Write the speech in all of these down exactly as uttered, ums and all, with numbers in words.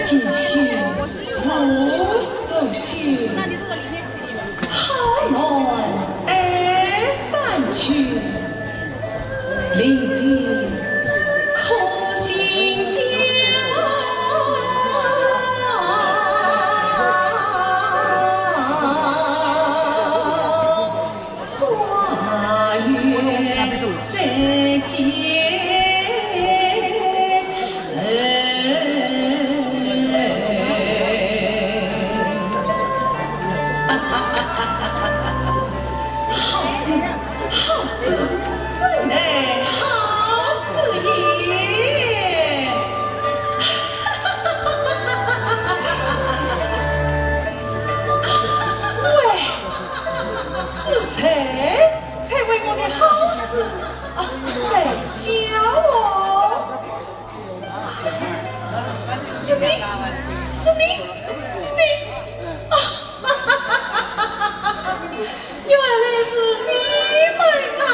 锦绣无数许，桃满二三区。 临近可心焦。花月再见人。 好诗，好诗，真乃好诗也。喂，是谁在为我的好诗，啊，在笑哦？ 是你，是你，你，啊，原来是你们啊！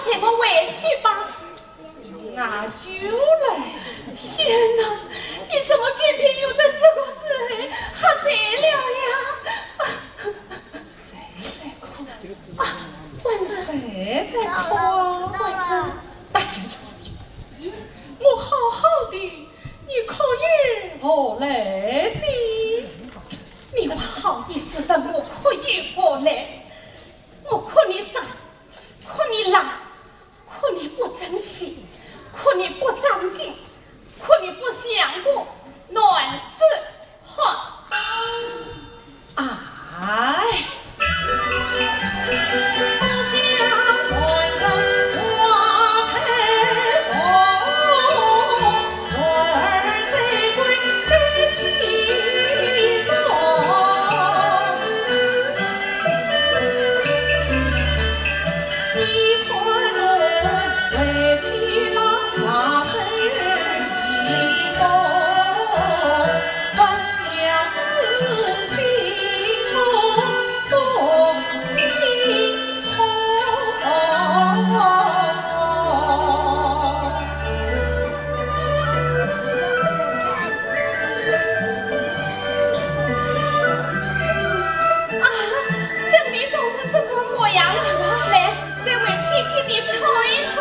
咱们回去吧。那就来。天哪，你怎么偏偏又在这个时候喝醉了呀？谁在哭？啊，官人。谁在哭？官人。哎呀呀，我好好的，你哭有何来呢？你还好意思等我哭有何来？我哭你傻，哭你懒，哭你不争气，哭你不长进，哭你不像个男子汉。哎。啊，真的冻成这个模样了。来，待我去替你搓一搓，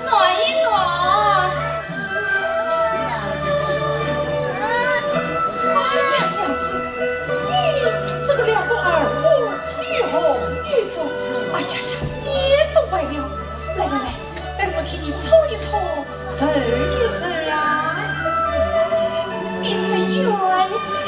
暖一暖。哎呀，娘子，你这个两个耳朵又红又肿，哎呀呀，眼都白了。来来来，待我替你搓一搓，揉一揉呀。你真冤家。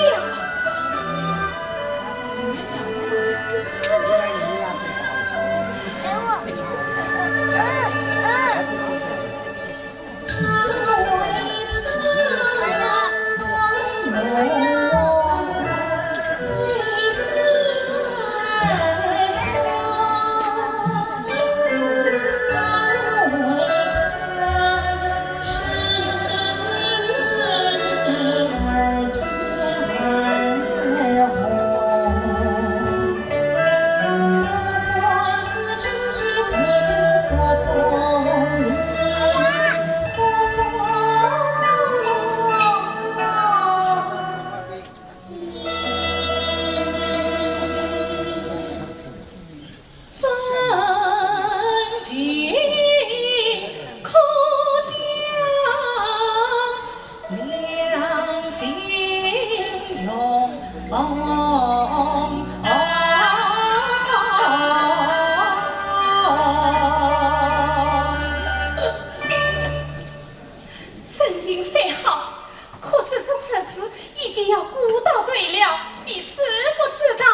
真情虽好，可这种日子已经要过到头了，你知不知道？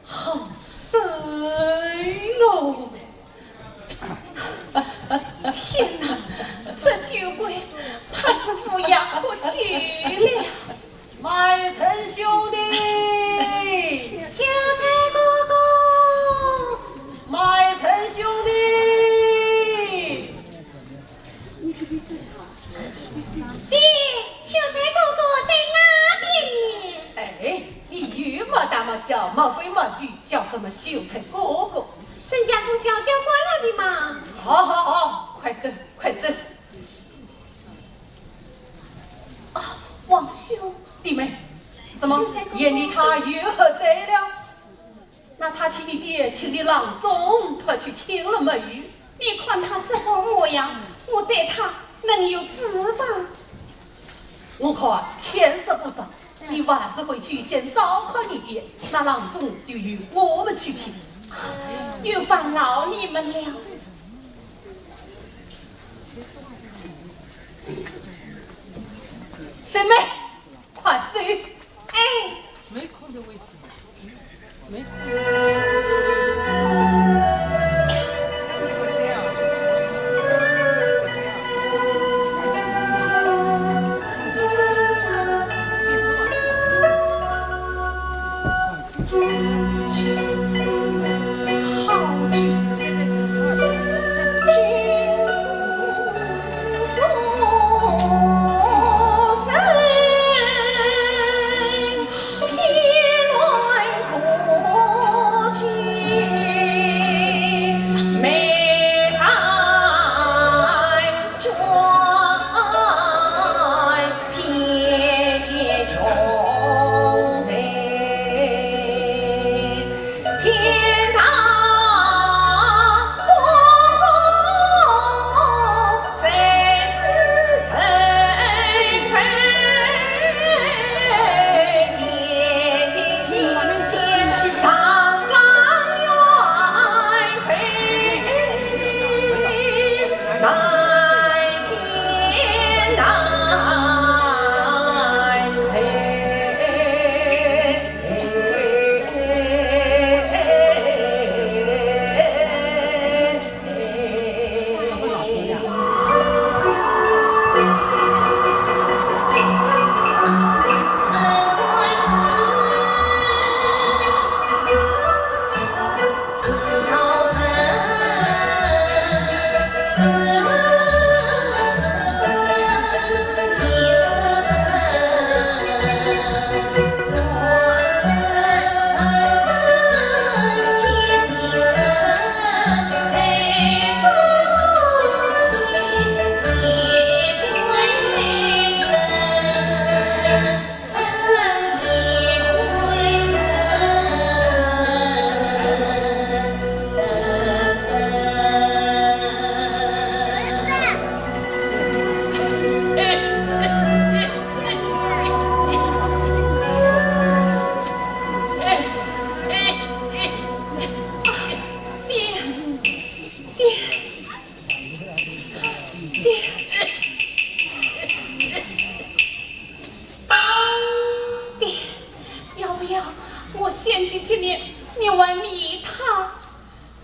好深哦！天哪，这酒鬼怕是无药可救了。 麦城兄弟，秀才哥哥，麦城兄弟。爹，秀才哥哥在那边呢。哎，你又没大没小，没规没矩，叫什么秀才哥哥？沈家从小教惯了的嘛。好好好，快走，快走。 啊，王兄。弟妹，怎么，秀才哥哥。眼里他又喝醉了？那他替你爹请的郎中，他去请了没有？你看他这副模样，我对他能有指望？我看天色不早，你还是回去先照看你爹，那郎中就由我们去请。又烦劳你们了。 小妹，快走！哎。没空的位置，没空。爹，要不要我先去替你，你还米汤？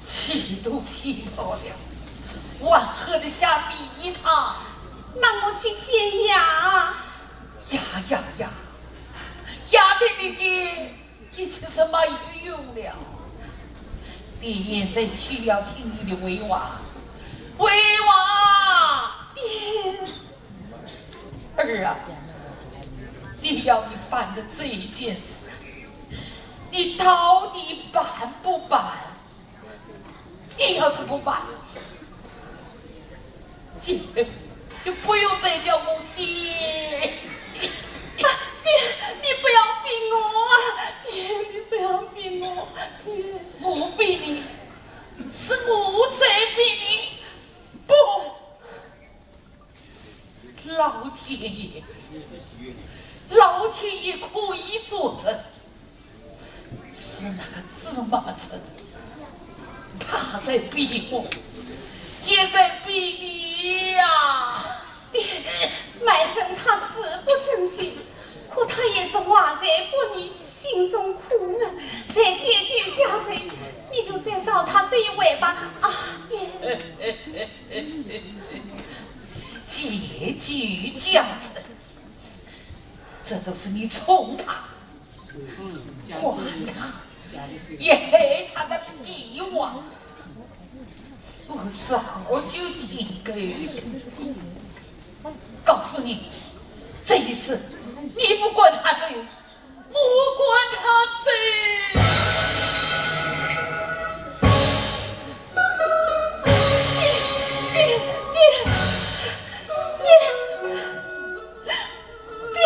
气都气饱了，还喝得下米汤？那我去煎鸭。鸭，鸭，鸭，鸭给你爹，已经是没有用了。爹现在需要听你的回话，回话。爹。 儿啊，爹要你办的这一件事，你到底办不办？你要是不办，今后就不用再叫我爹。啊，爹，你不要逼我啊！爹，你不要逼我，爹。我逼你？是我在逼你？不， 老天爷，老天爷可以作证，是那个芝麻城，他在逼我，也在逼你呀。爹，麦城他是不争气，可他也是怀才不遇，心中苦闷。再借酒浇愁，你就再少他这一回吧。啊，爹。借酒浇愁，这都是你宠他，管他，也害他的屁话。我早就听够了。告诉你，这一次你不管他这 我管他走。爹，爹，爹，爹，爹。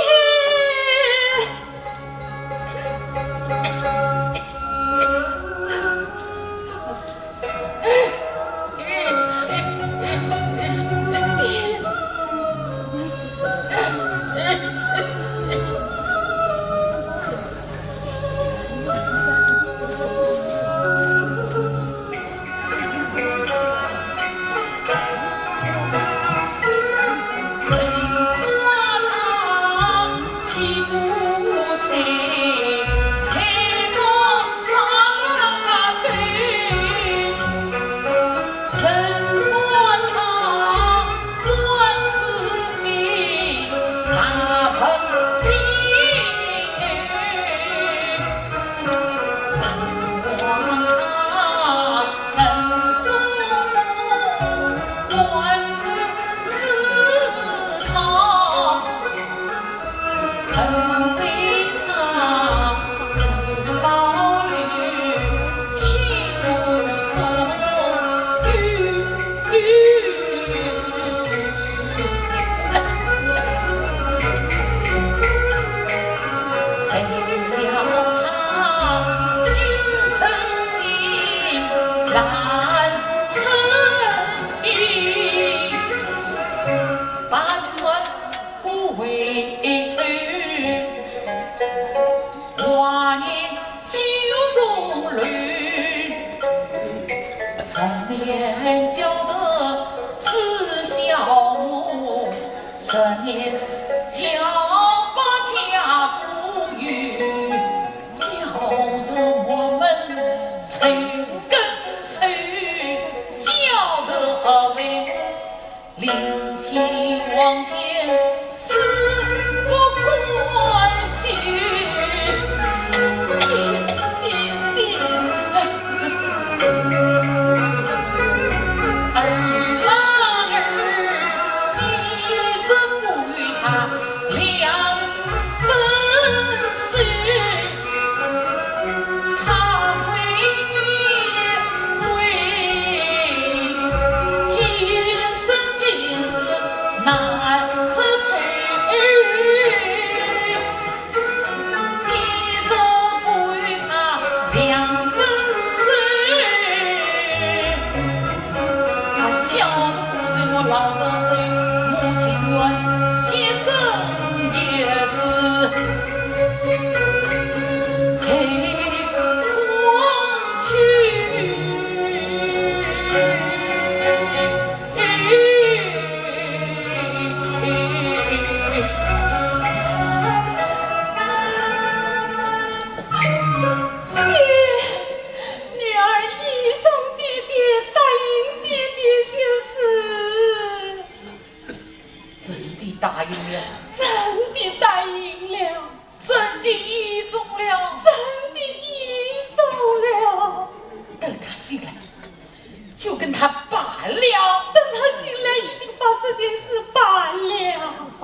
爹，女儿依从爹爹，答应爹爹就是。真的答应了？真的答应了。真的依从了？真的依从了。等他醒来， 就跟他办了。等他醒来，一定把这件事办了。哦。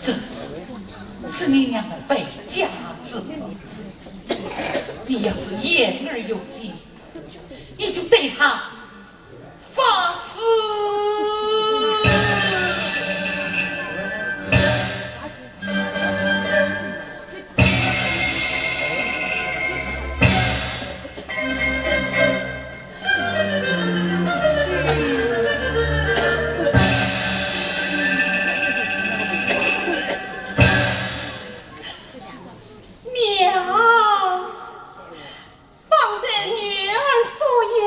这是你娘的败家之物，你要是言而有信，你就对他 发誓。娘， 方才女儿所言，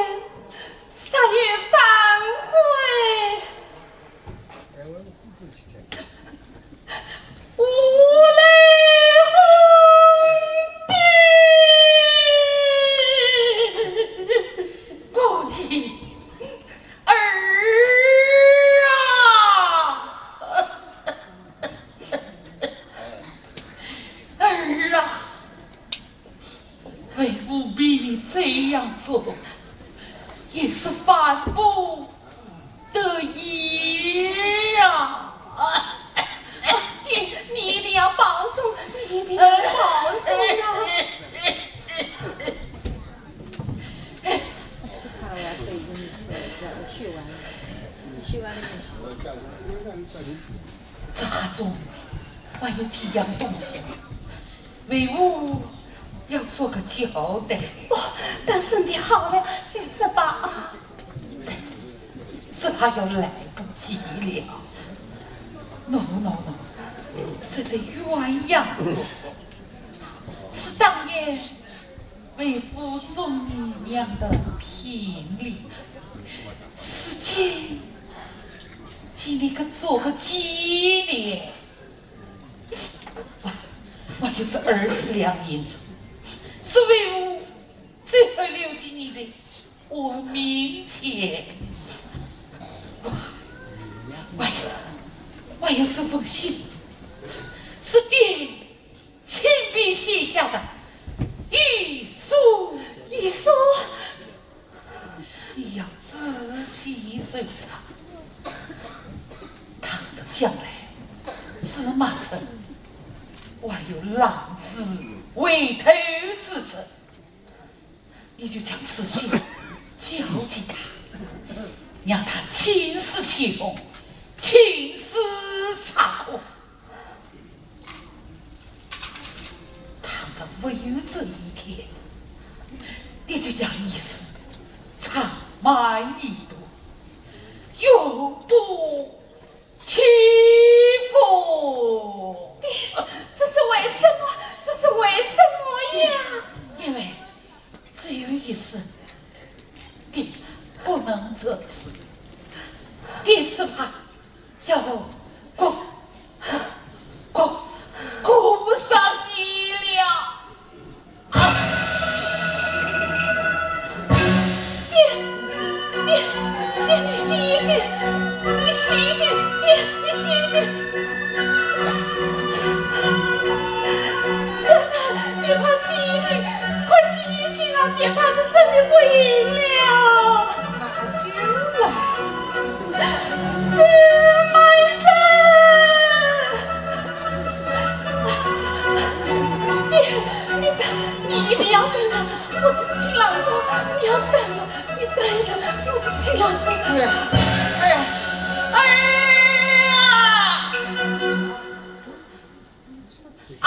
这盒中还有几样东西，为父要做个交代。哦，但是你好了，就是吧。这，只怕要来不及了。喏，喏，喏，这对鸳鸯，是当年为父送你娘的聘礼，是今，今你可做个纪念。我，我有这二十两银子，是为父最后留给你的活命钱。我，我有，我有这封信，是爹 亲笔写下的遗书。遗书？你要仔细收藏。倘若将来司马城还有狼子回头之时， 你就将此信交给他，让他亲自启封，亲自查看。倘若没有这一天，你就将遗书藏慢一点，永不 启封。爹，这是为什么？这是为什么呀？因为只有一次，爹不能这次，爹只怕要顾，顾，顾不上你了。 爹，爹，爹，你醒一醒，你醒一醒，爹，你醒一醒。儿子，你快醒一醒，快醒一醒啊！爹怕是真的不行了。那就来。司马医生。 你，你等，你一定要等啊！我去请郎中，你要等啊！你等一等，我去请郎中。哎呀，哎呀，哎呀！啊！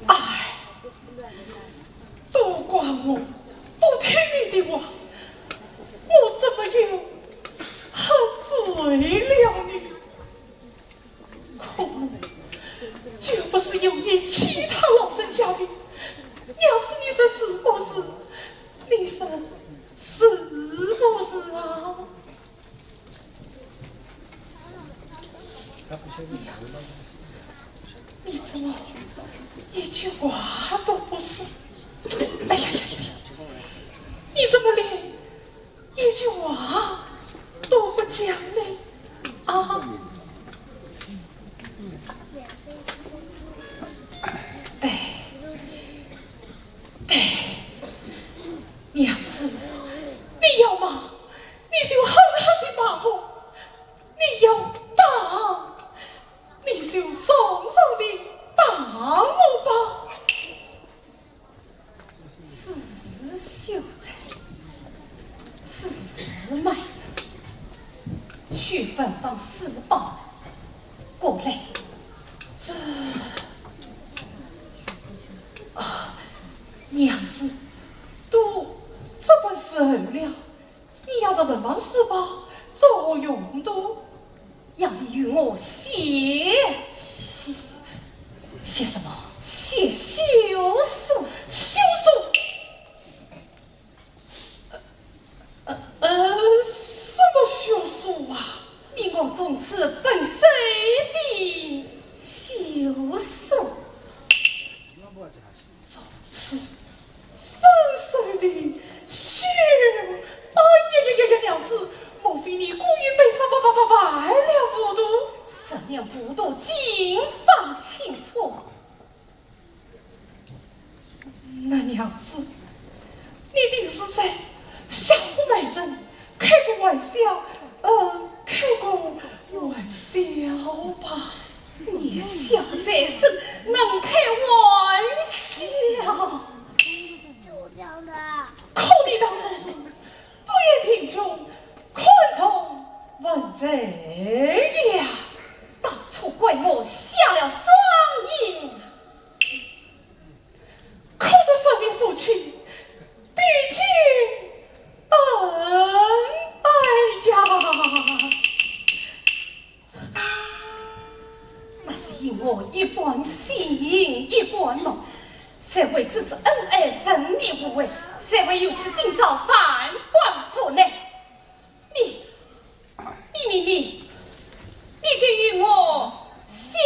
哎，都怪我不听你的话，我怎么又喝醉了呢？可恶，就不是有意欺他老人家的。娘子，你说是不是？你说是不是啊？ 你怎么一句话都不说？哎呀呀呀呀！你怎么连一句话都不讲呢？啊？对，对，娘子，你要骂，你就狠狠地骂我。 你要打，你就重重地打我吧。自修哉，自卖哉，去问问师伯过来。这……啊，娘子，都这般时候了， 你要是问问师伯，作何用途？要你与我写。写……写什么？写休书。休书？呃，呃，什么休书啊？你我从此分手的休书。 从此分手的休……哎呀呀呀呀，娘子，莫非你故意被什么万万万万了糊涂？什么糊涂，尽放清楚。那娘子，你定是在吓唬媒人，开个玩笑，呃，开个玩笑吧。 你小畜生，能开玩笑？可你当初是不厌贫穷，宽从文罪呀。当初怪我瞎了双眼。 可这生命夫妻毕竟恩爱呀。那是因我一半醒一半梦，才会知这恩爱人你无味，才会有此今朝万般苦难。你，你，你，你，你就与我写。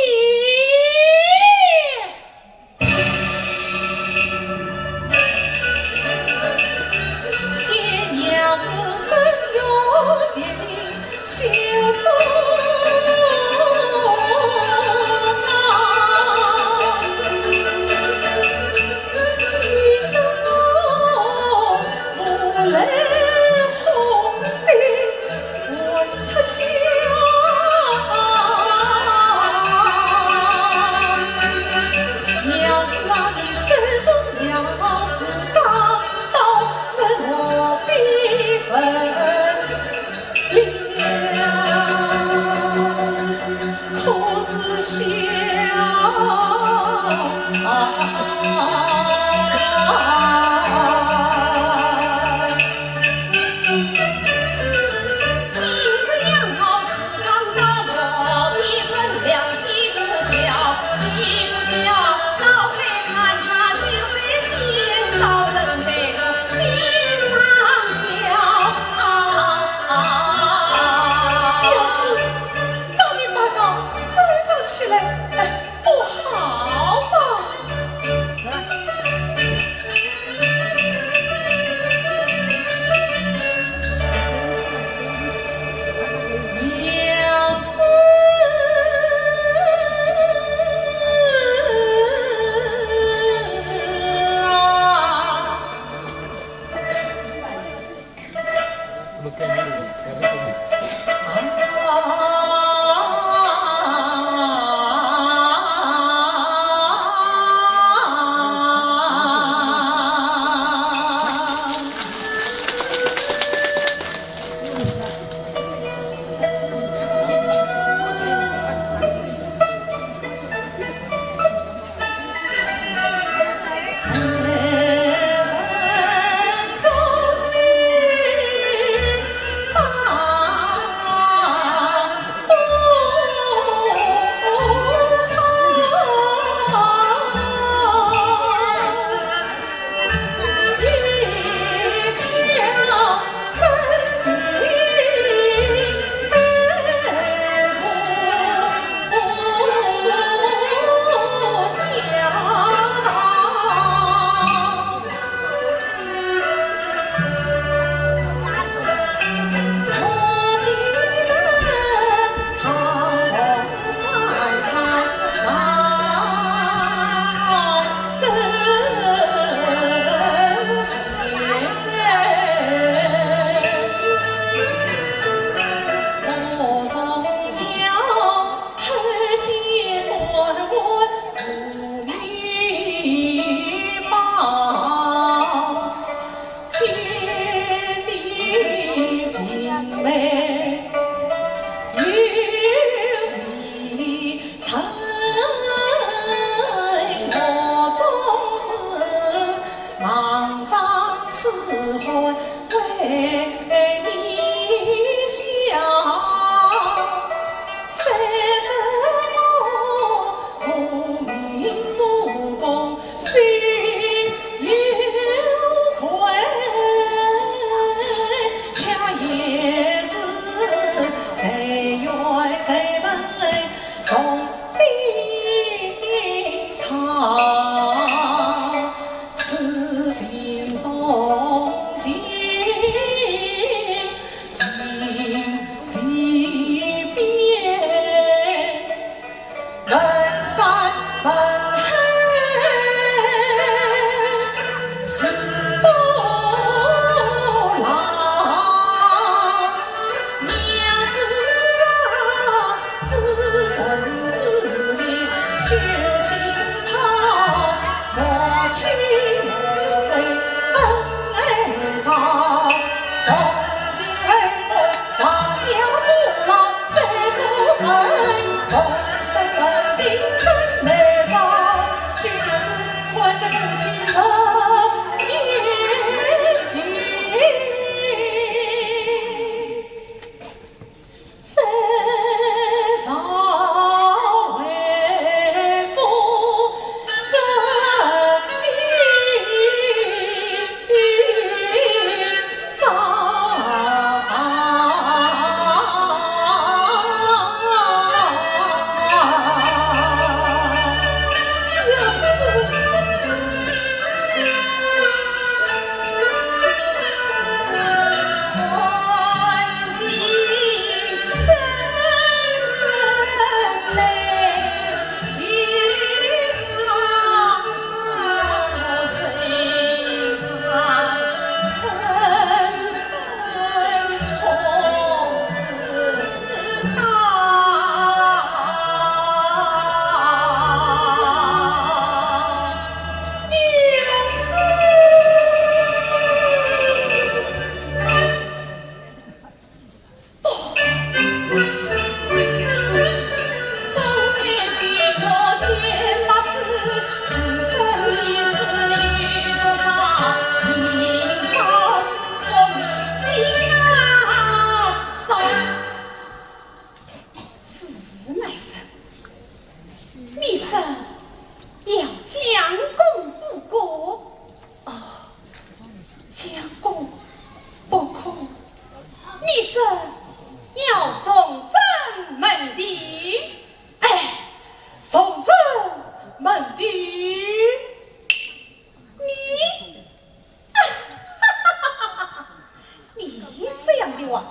你，你这样的话，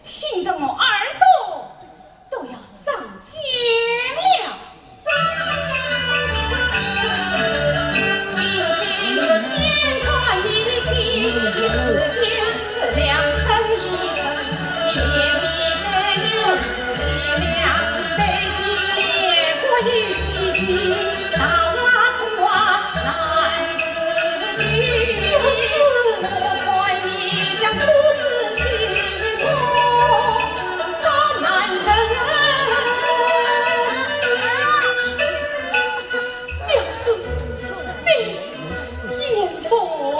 听得我耳朵都要长茧了。娘子，你言重了。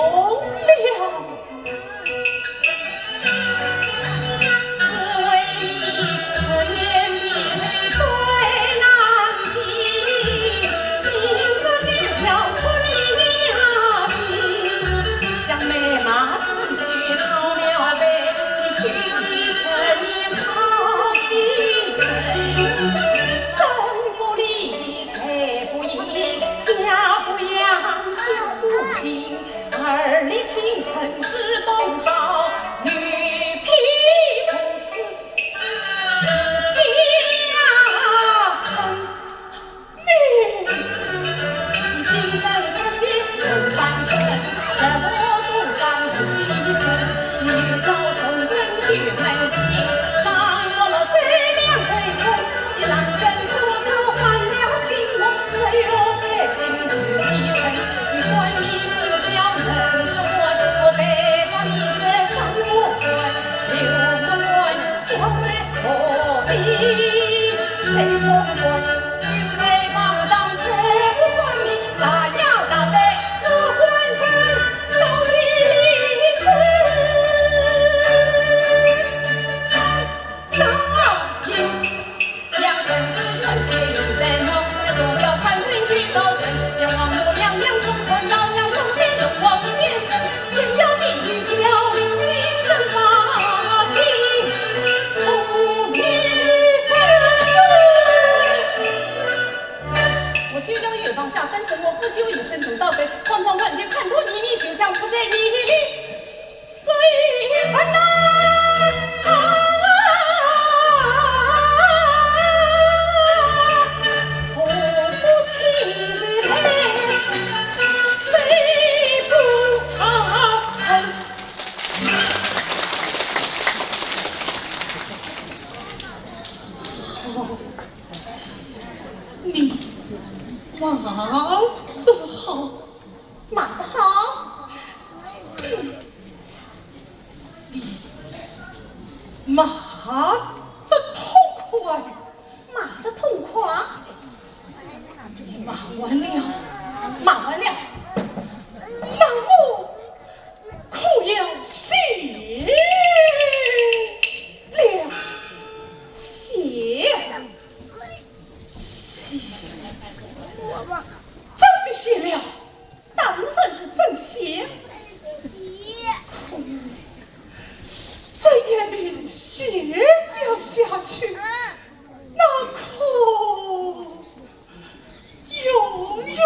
我休要远方下，单身我不休一生走到白，望状元就看破你，你休想不在你里。 谁敢呐？扶不起来，谁不好？你骂得好。 骂得好。你骂得痛快。骂得痛快。你骂完了，骂完了，那我可要谢了。谢？谢？真的谢了。 当然是真谢。这样的谢叫下去，那可永远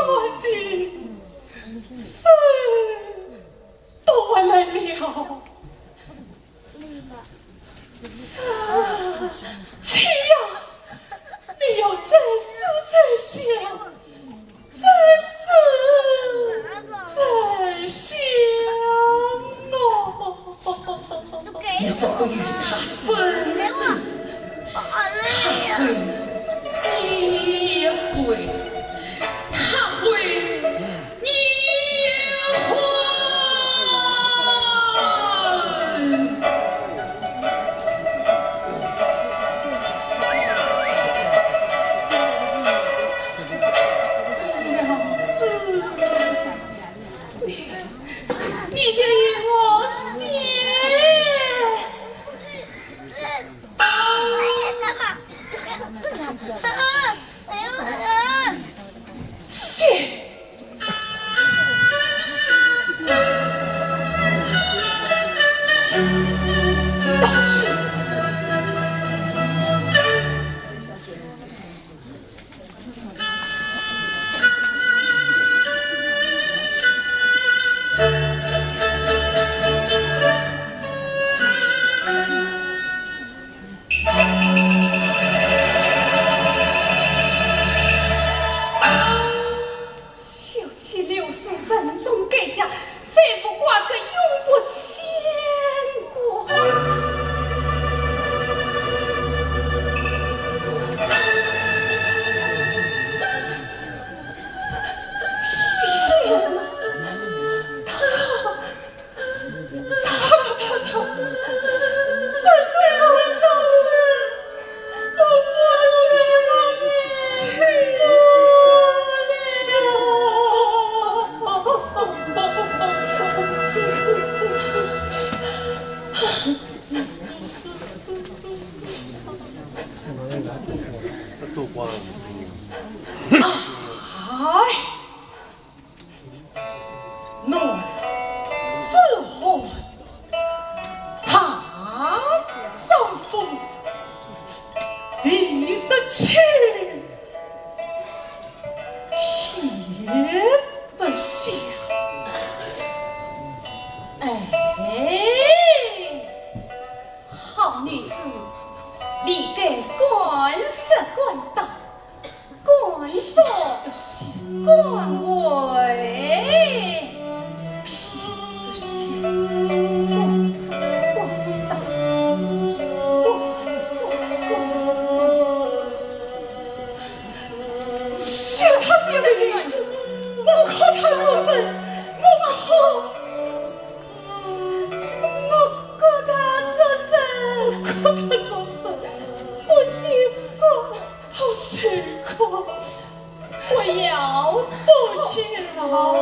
劳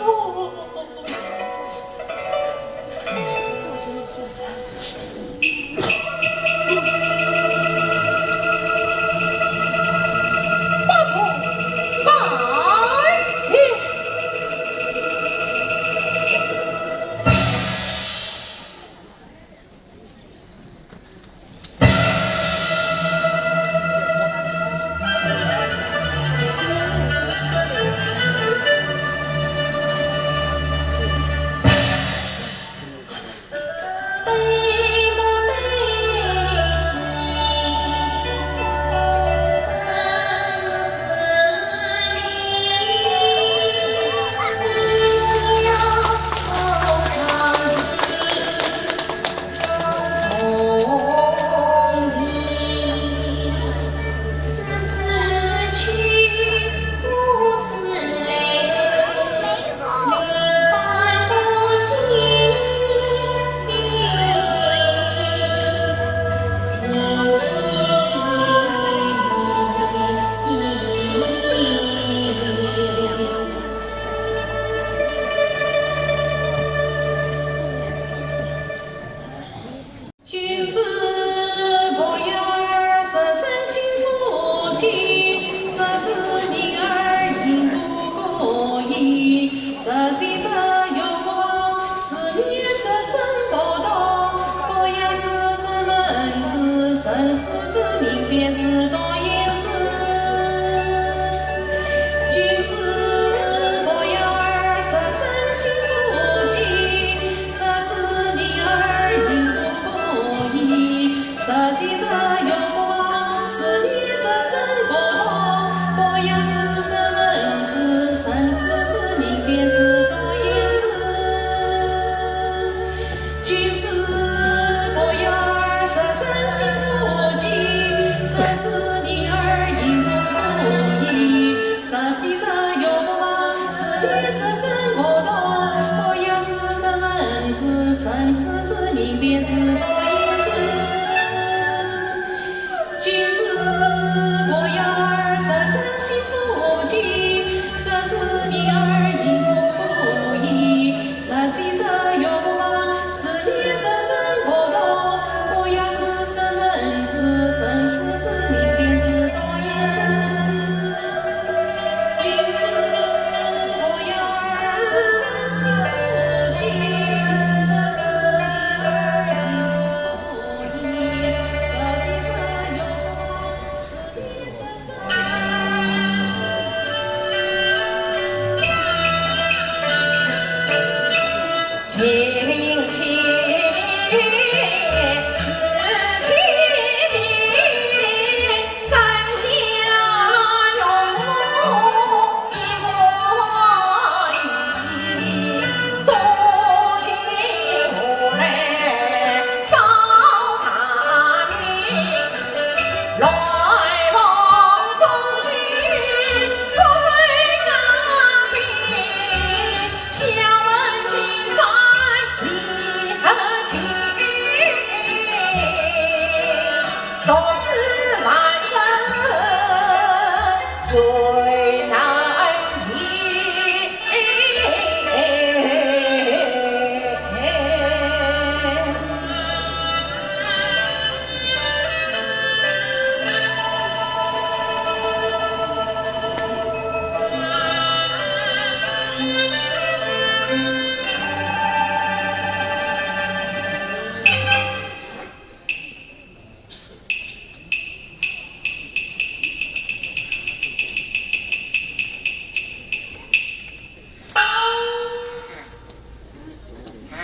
苦。君子不言而色声心不静，则知明而隐不过矣。色息者有不忘，思念者生不动。不言自生闷之，生死之明辨之，多言之。君子不言而色声心不静， 则知明而隐不过矣。色息者有不忘，思念者生不动。不言自生闷之，生死之明辨之，多言之。君子不言而色声心不静，则知明而隐不过矣。 色息者有不忘，思念者生不动。不言自生闷之，生死之明辨之，多言之。君子不言而色声心不静，则知明而隐不过矣。 色息者有不忘，思念者生不动。不言自生闷之，生死之明辨之，多言之。君子不言而色声心不静，则知明而隐不过矣。色息者有不忘，思念者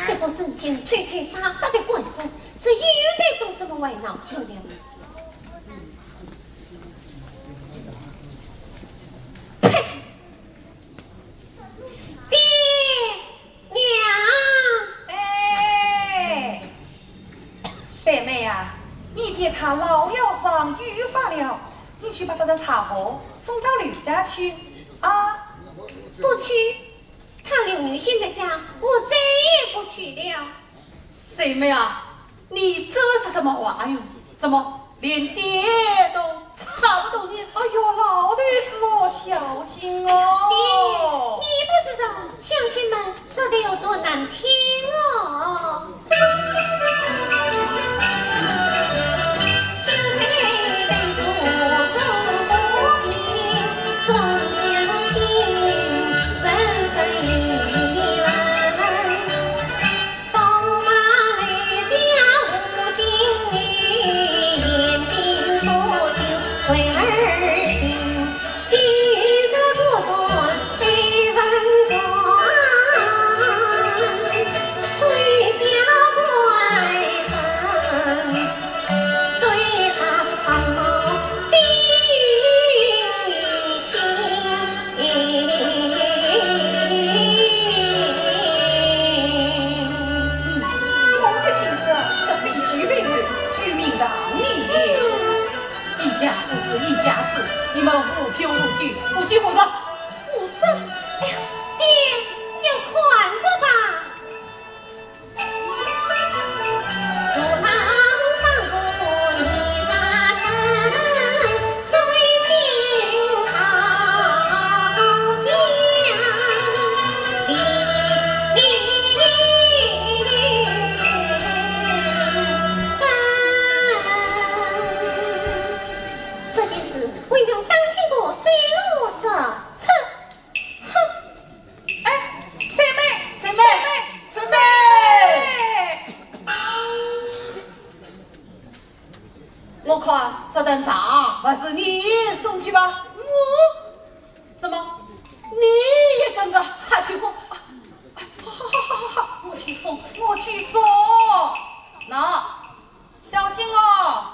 这个整天吹吹杀杀的官司，这又在东什么外闹去了？呸！爹娘！哎，三妹啊，你爹他老腰伤愈发了，你去把他的茶壶送到刘家去啊。不去， 他刘女婿的家，我再也不去了。三妹啊，你这是什么话哟？怎么连爹都差不多呢。哎呦，老头子哦，小心哦。爹，你不知道乡亲们说的有多难听哦。我的天子，这必须命令，与民抗议。一家父子一家事，你们无凭无据，不许胡说。胡说？哎呀，爹，要看着吧。 这件事，我一定要当庭个水落石出。 哼！哎，三妹，三妹，三妹！我看这顿茶还是你送去吧。我？怎么，你也跟着喝去喝？啊，好好好好好，我去送，我去送。喏，小心哦。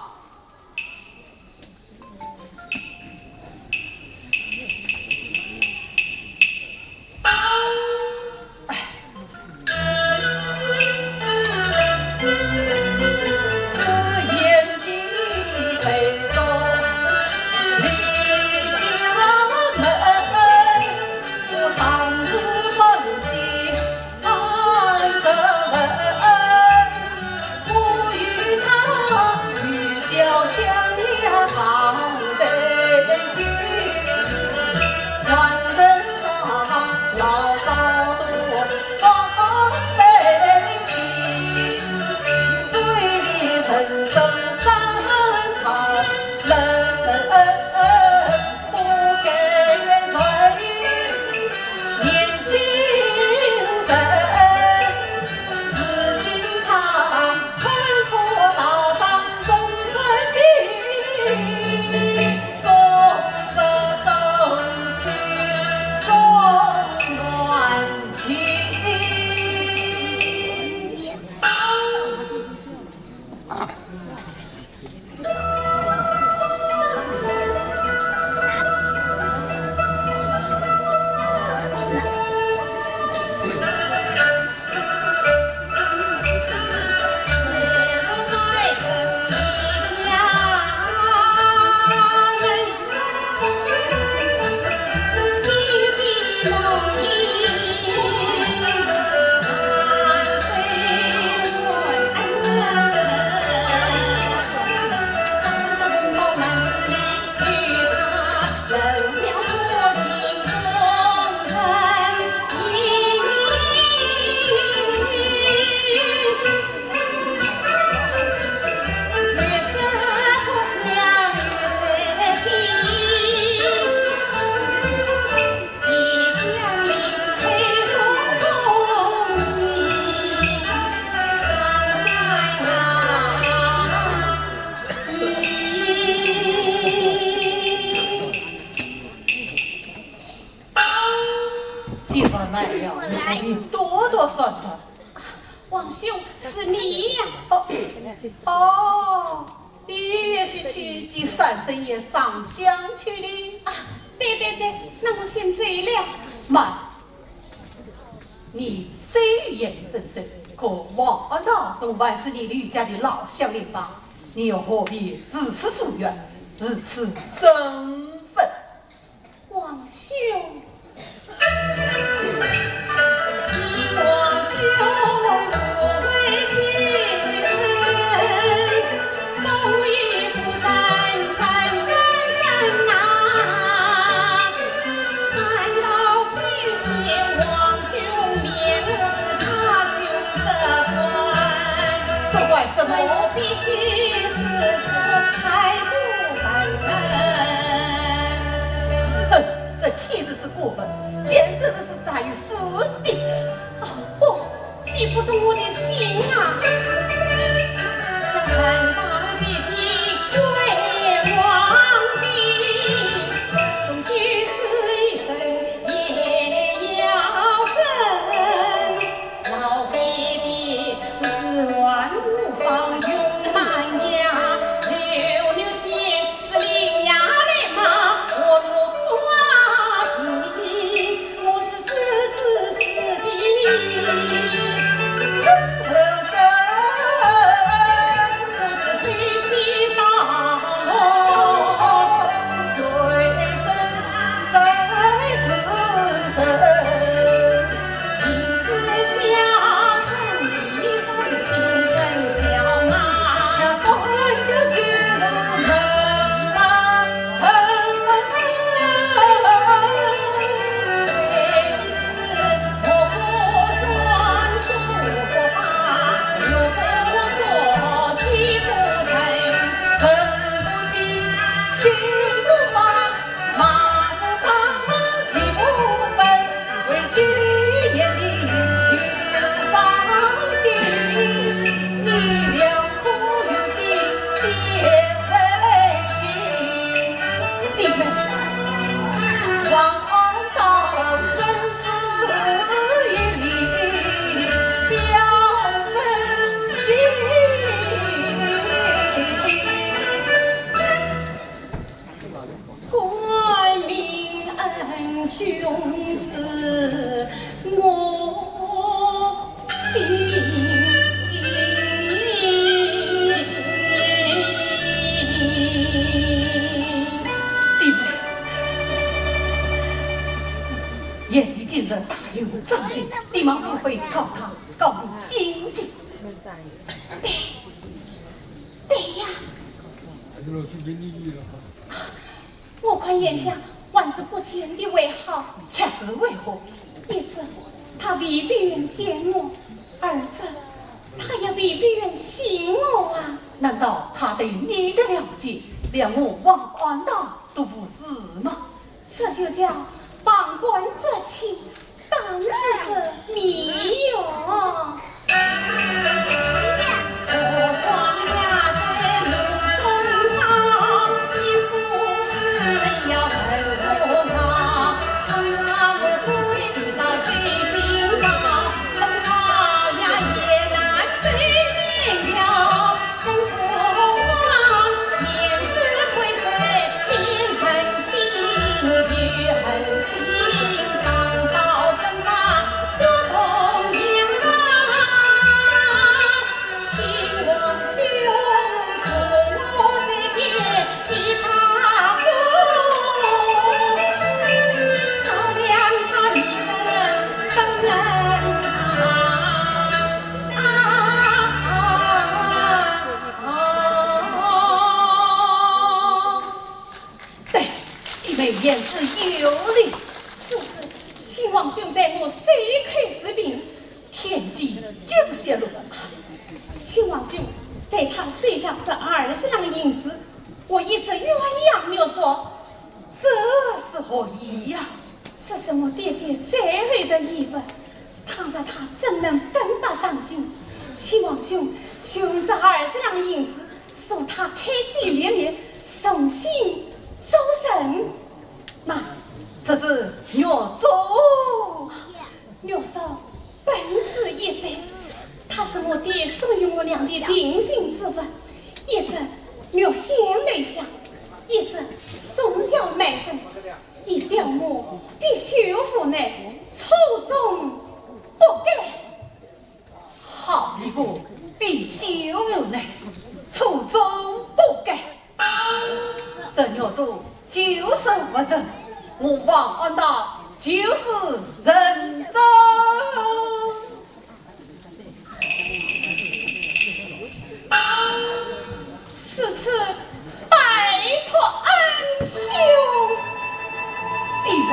既然来了，我来。你多多算算。王兄，是你呀。哦，哦，你也是去给三生爷上香去的？啊，对对对，那我先走了。慢，你虽然是本省，可王安大总还是你吕家的老乡邻吧？你又何必如此疏远，如此生分？ 王兄。哼，这岂止是过分，简直是自大于死地。啊，不，你不懂我的心啊！弟妹，贤弟今日大有长进，你们不会告他，告你心计。对，对呀。 我看眼下还是不见的为好。却是为何？一则他未必愿见我，二则他也未必愿信我啊。难道他对你的了解，连我王安大都不如吗？这就叫旁观者清， 当事者迷哟。对，弟妹言之有理。是，是，亲王兄待我虽口是凭，天机绝不泄露。亲王兄待他收下这二十两银子，我一直鸳鸯玉镯，这是何意呀？这是我爹爹最后的遗物，倘若他怎能分别上京？亲王兄，就用这二十两银子 助他开基立业，重新做人。那这是玉镯？玉镯本是一对，它是我爹送与我俩的定情之物，一只玉献楼下，一只送交媒人，以表我必须无奈，错终不该。 好一个必须无奈，错终不该。这玉镯就是物证，我王安大就是人证。如此拜托恩兄。弟妹。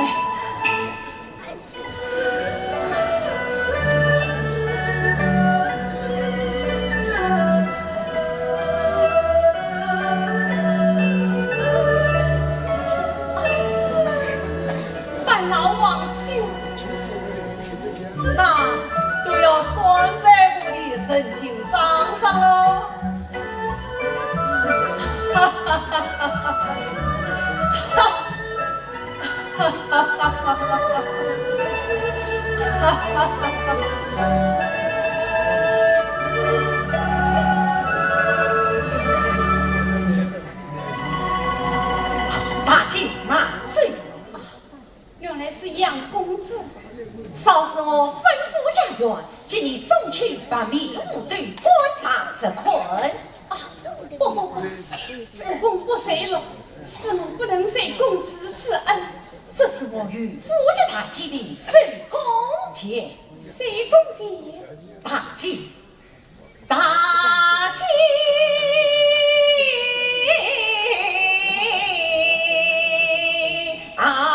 大姐慢走。原来是杨公子。少时我吩咐家院，给你送去白米五斗，灌肠入困。啊，不不不，武功不遂了，师母不能随公子之恩。这是我与夫家大姐的手工钱。手工钱？大姐，大姐啊！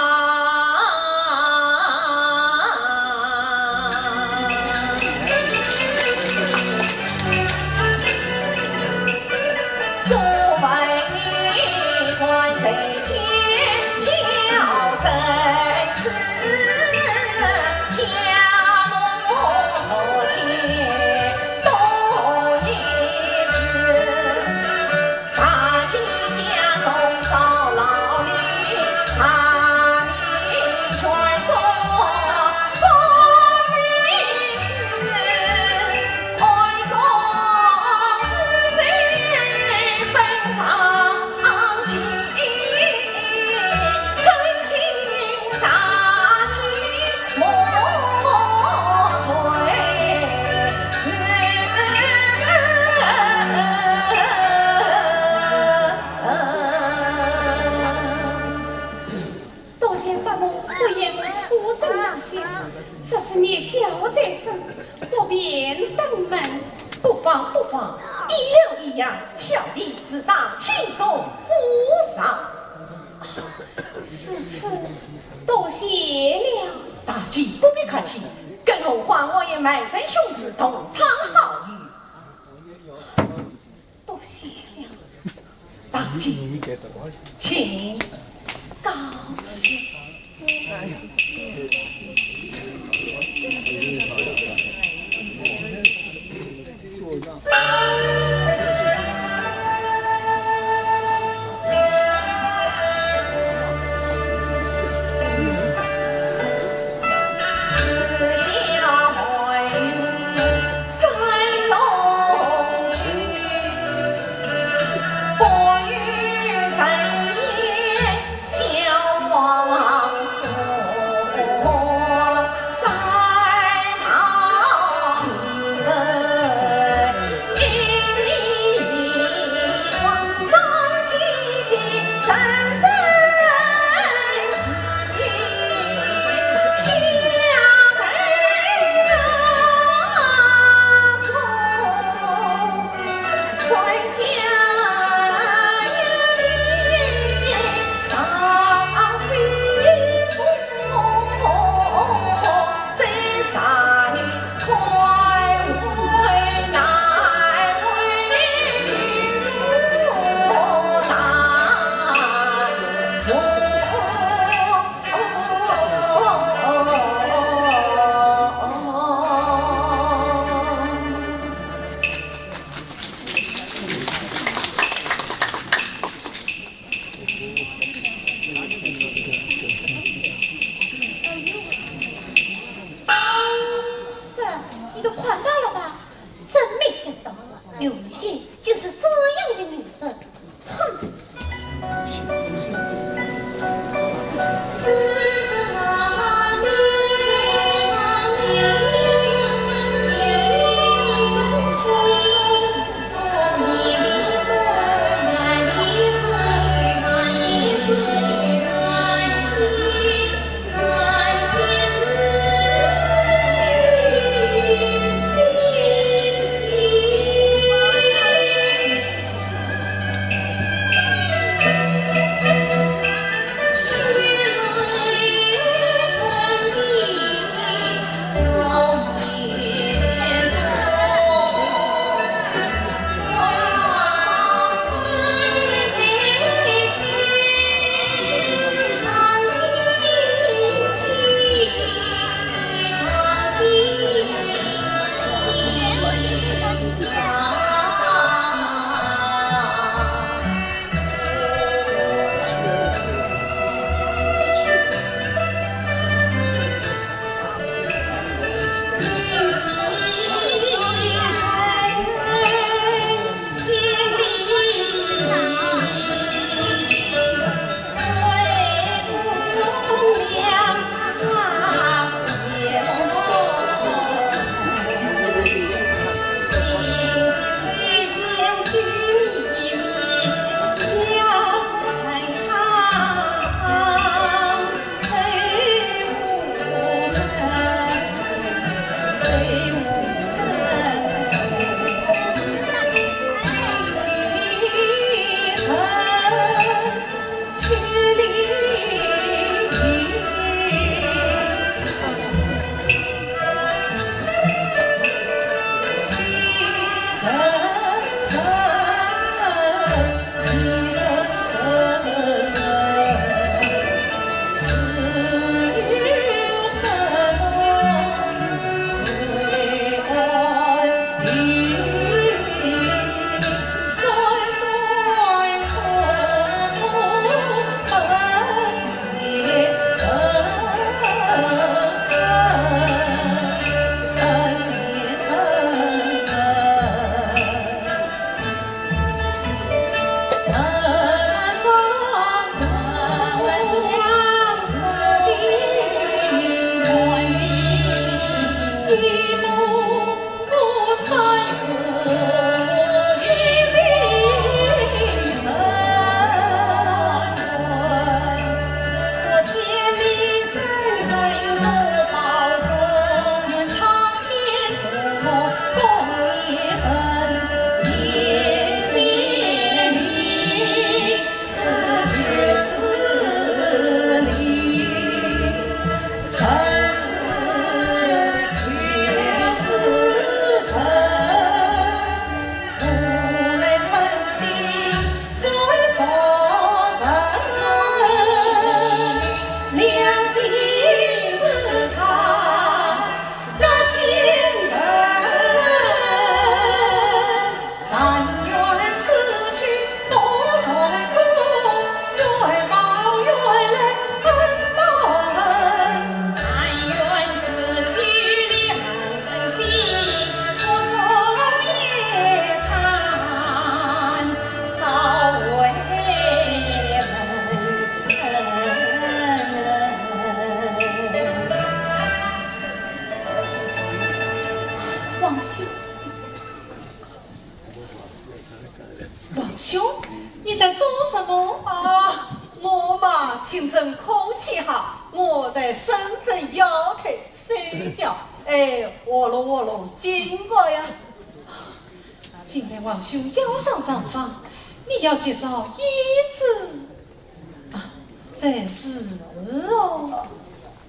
多谢伯母不厌我出征那些，只是你小在身，不便登门。不妨，不妨，一样一样，小弟自当轻松扶上。如此，多谢了。大姐不必客气，更何况我也没在兄弟同窗好友。多谢了。大姐，请。告辞。这，你都看到了吧？真没想到，刘雨欣就是这样的女人。哼！王兄，王兄，你在做什么？啊，我嘛，清晨空气好，我在伸伸腰腿、睡觉。哎，喔咯喔咯，经过呀。今天王兄腰伤常房，你要及早医治。 啊，这是哦。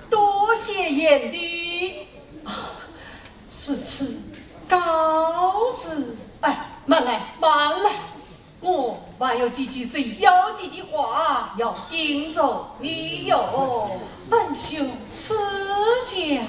多谢贤弟。啊，如此告辞。哎，慢来，慢来，我还有几句最要紧的话要叮嘱你哟。恩兄赐教。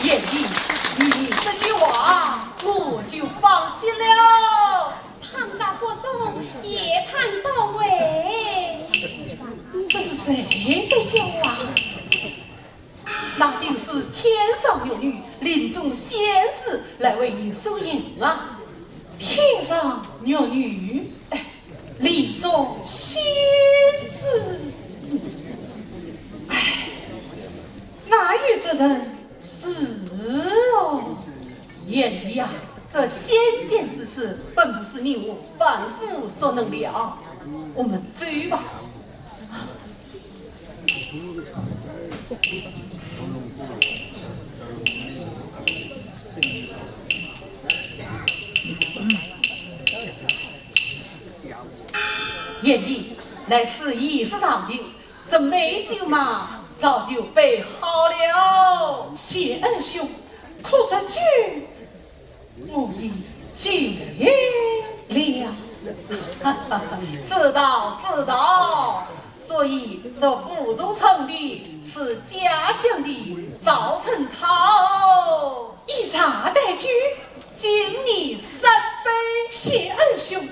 贤弟，你这句话，我就放心了。 倘若不中，也盼早回。这是谁在叫啊？那定是天上玉女，林中仙子来为你送行啊。天上玉女？哎，林中仙子。哎，哪有这等是哦，贤弟呀，这仙剑之事，本不是你我凡夫所能了。我们走吧。贤弟，来此已是长亭，这美酒嘛，早就备好了。贤恩兄，可这酒我已戒了。知道，知道。所以这府中称帝，是家乡的早晨操。以茶代酒，敬你三杯。贤恩兄，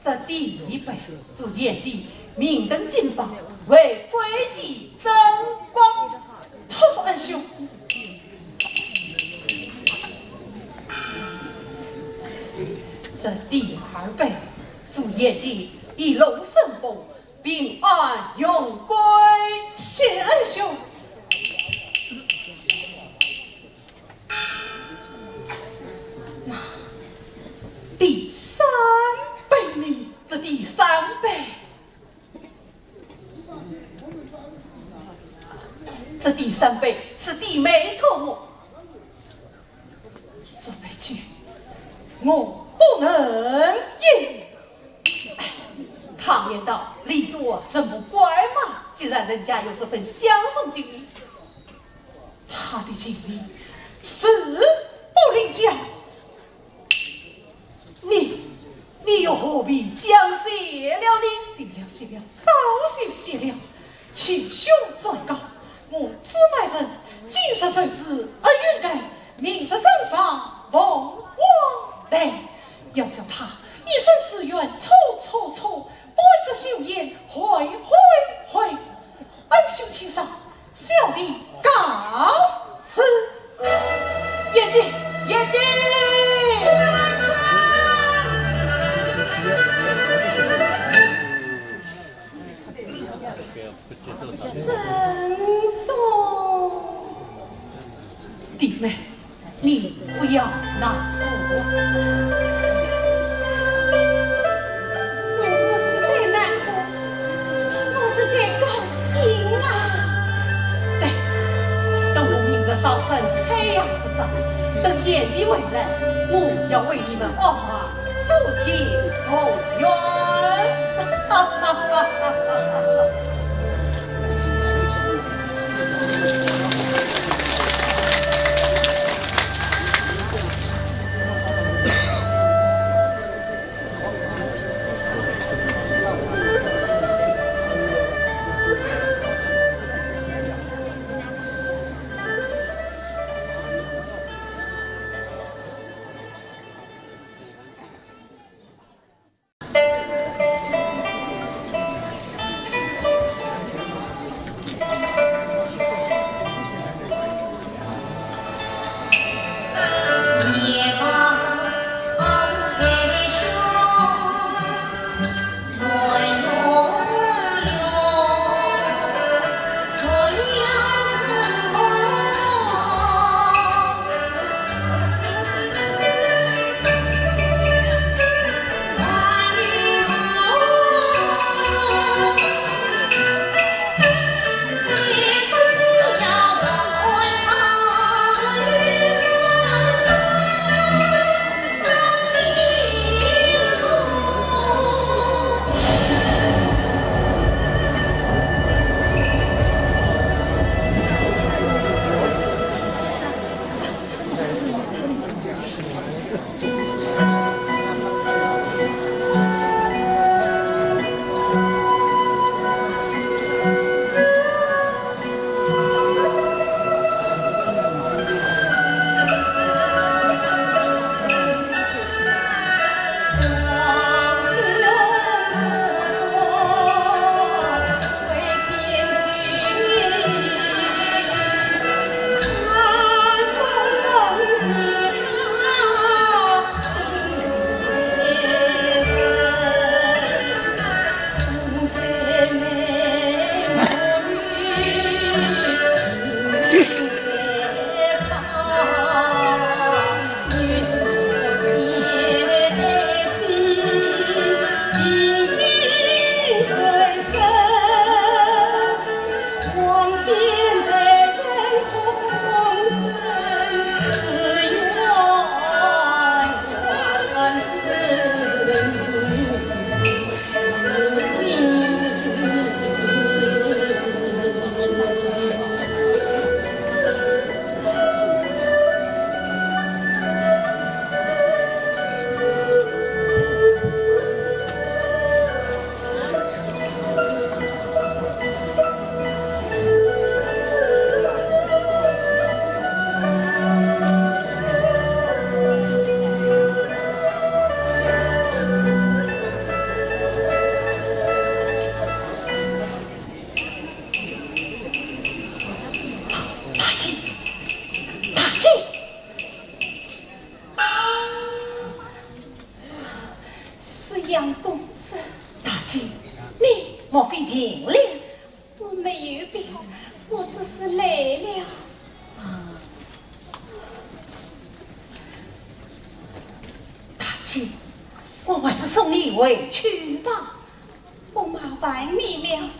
这第一杯，祝贤弟明灯金榜，为国计争光。托付恩兄。这第二杯，祝贤弟一路顺风，平安荣归。谢恩兄。那第三杯呢？这第三杯，这第三杯是弟妹托我。这杯酒我不能饮。哎，常言道，礼多人不怪嘛。既然人家有这份相送敬意，他的情谊是不能讲。你，你又何必讲谢了呢？谢了，谢了，早就谢了。请兄转告，我祝美人今日受之恩恩爱，明日早上凤凰台，要叫她一生寺院处处处，半折袖烟回回回。恩兄请上，小弟告辞。贤弟，贤弟。弟妹，你不要难过。我不是在难过，我是在高兴啊。对，等我明日早晨太阳出上，等贤弟回来，我要为你们安排夫妻重圆。明了。我没有病，我只是累了。啊，大姐，我还是送你回去吧。不麻烦你了。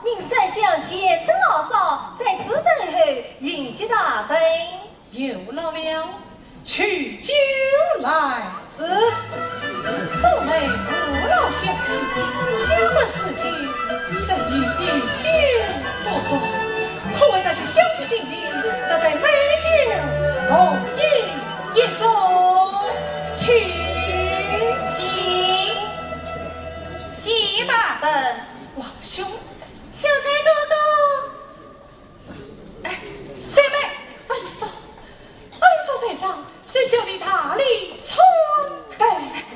命三香前程老嫂在此等候，迎接大人。有劳了，取酒来。是。众位父老乡亲，下官四姐，深以低酒多作，可为大家相聚敬礼，特备美酒共饮一盅，请。请。谢大人。王兄。秀才哥哥。哎，妹妹。恩嫂，恩嫂在上，是小弟大礼参拜。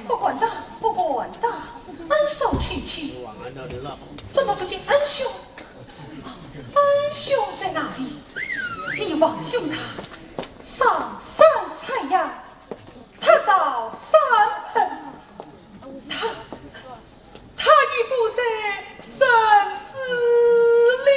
不敢当，不敢当。恩嫂请起。怎么不见恩兄？啊，恩兄在哪里？你王兄他上山采药，他到山门，他，他已不在人世了。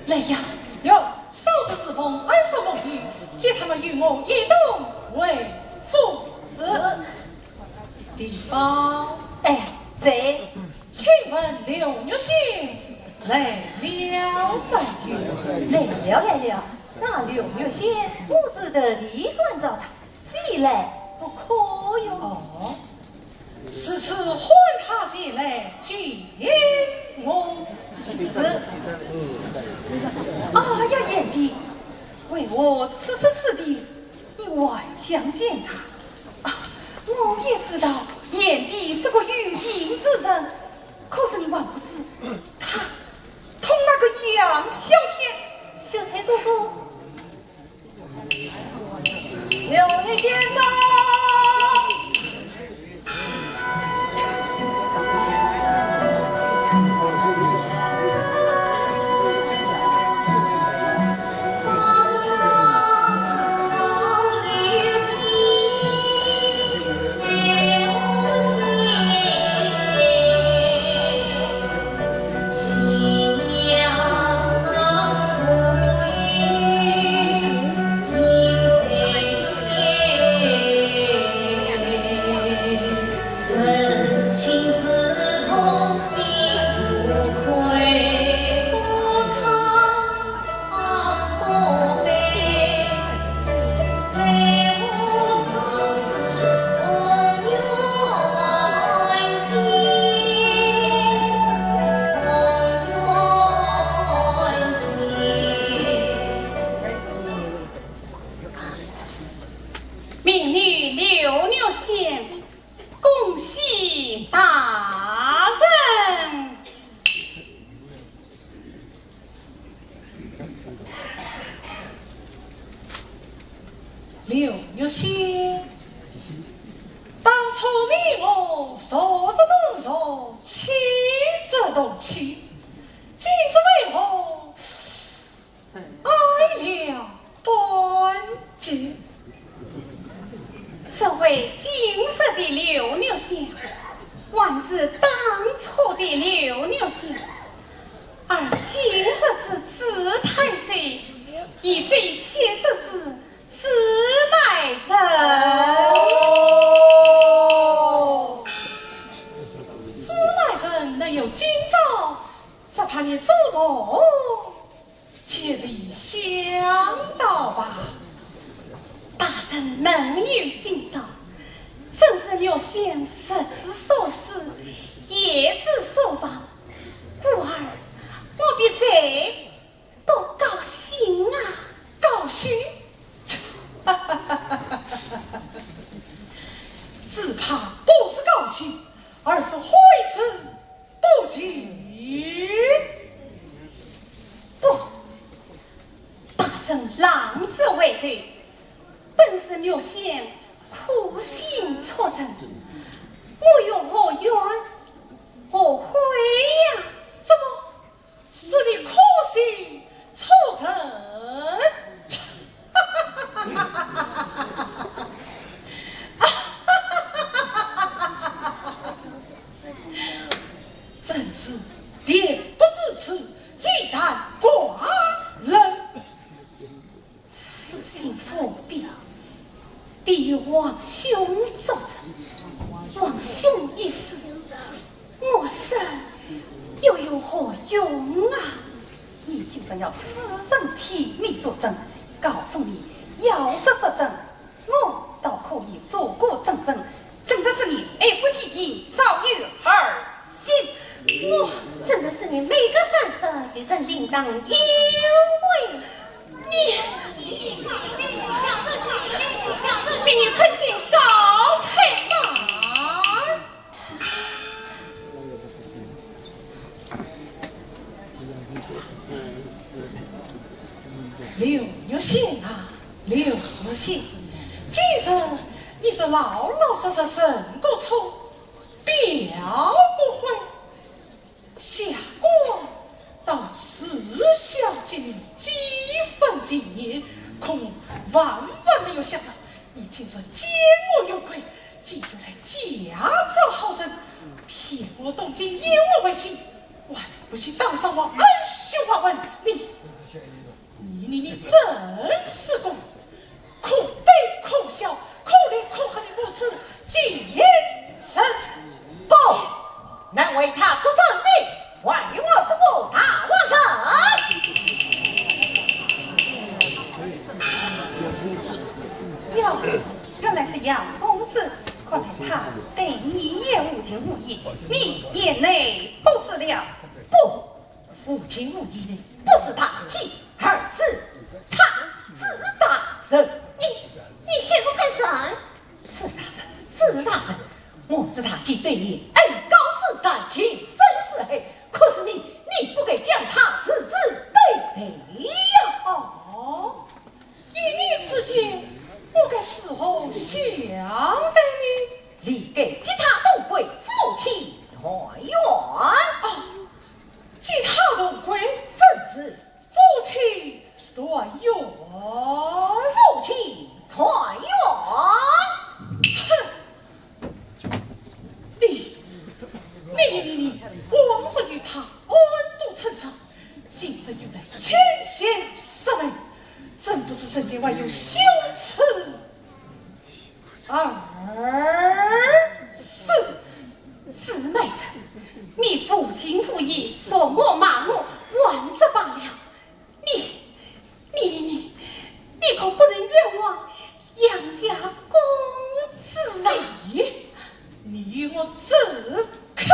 来呀，有，收拾侍奉，安上梦雨，接他们与我一同回府。是。地保。哎，在。请问刘月仙来了没有？来了，来了。那刘月仙，我是特地关照他，非来不可哟。哦。 如此唤他前来见我。是。哎呀，贤弟，为何此时此地你还想见他？啊，我也知道贤弟是个有情之人，可是你还不知他同那个杨小天。秀才哥哥， 刘月仙到。动情，今日为何哀了半截？这位今日的刘玉香，还是当初的刘玉香，而今日之子太岁，已非昔日之朱买臣。朱买臣能有今朝，只怕你做梦也未想到吧？大人能有今朝，正是玉香日之所思，夜之所望，故而我比谁 都高兴啊！高兴？只怕不是高兴，而是悔之不及。不，大人浪子回头，本是玉香苦心错认，我又何怨何悔呀？怎么？ 是你苦心错认。真是恬不知耻，鸡胆寡人。 此心不必，必有王兄作证。王兄一死，我身又有何用啊？你竟然要私人替你作证，告诉你，要是作证，我倒可以做个证人，证的是你一夫欺妻，早有儿 我真的是你每个三十一人应当有为。你，你，你快请告退吧。刘玉香啊，刘玉香，今日你是老老实实认个错，表个悔。 下官倒是小姐你几分情义，可我万万没有想到，你竟然奸我有亏，竟然来假装好人，骗我东京，引我回京，还不惜当上我恩师华文，你 你你你真是个可悲可笑、可怜可恨的无耻贱人！不，能为他作证的，还有我这个大活人。哟，原来是杨公子，看来他对你也无情无义，你也内不是了。不， 无情无义的不是大姐，而是他，朱大人。你，你宣布配人？朱大人，朱大人，我知大姐对你恩高似山，情深似海，可是你，你不该将她置之度外呀！哦，一念之间，我该如何相待呢？理该接她同归，夫妻团圆。哦， 接她同归，正是夫妻团圆。夫妻团圆。哼！你，你，你，你，你，往日与她暗度陈仓，今日又来侵权索赔，真不知人间还有羞耻 二字。朱买臣，你无情无义，说我骂我，还则罢了。你，你，你，你，你可不能冤枉杨家公子啊！你，你与我住口！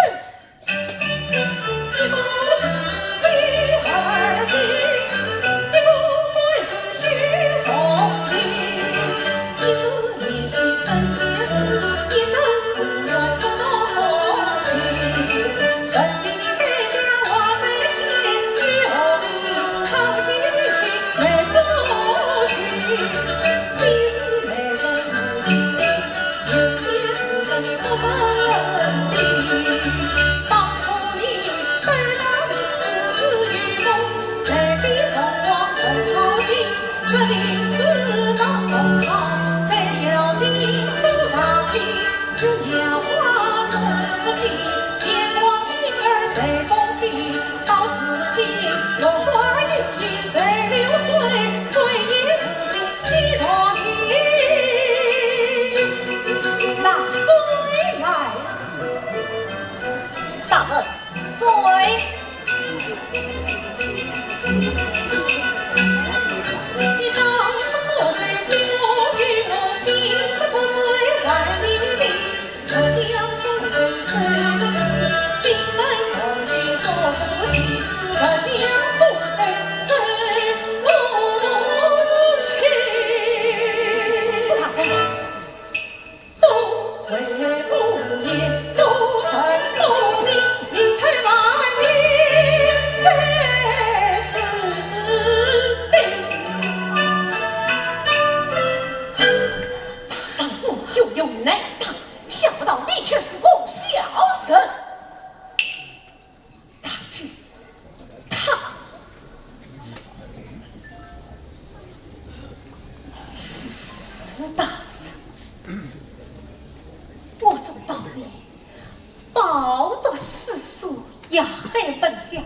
饱读诗书，雅海文教，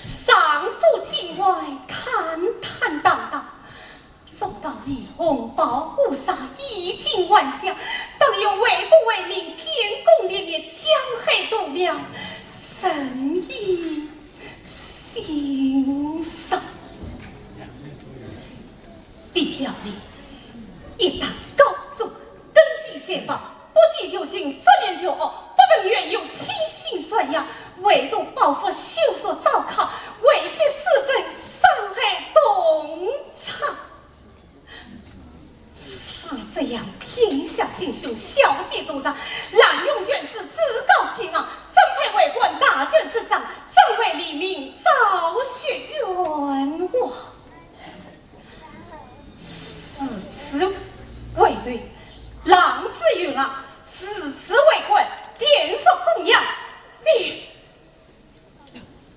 上府境外坦坦荡荡，送到你红袍乌纱，衣锦还乡，当有为国为民、建功立业、江海栋梁，人以心赏。 为了你，一旦高中，登记先报，不计旧情，只念旧恶，不分缘由，倾心传扬，唯独报复休说糟蹋，为惜私愤，伤害同窗。是这样，天下心胸，小节多长，滥用权势，趾高气昂，怎配为官大权之长，怎为黎民昭雪冤枉？ 如此为对，浪子有郎，如此为官，典属供养。你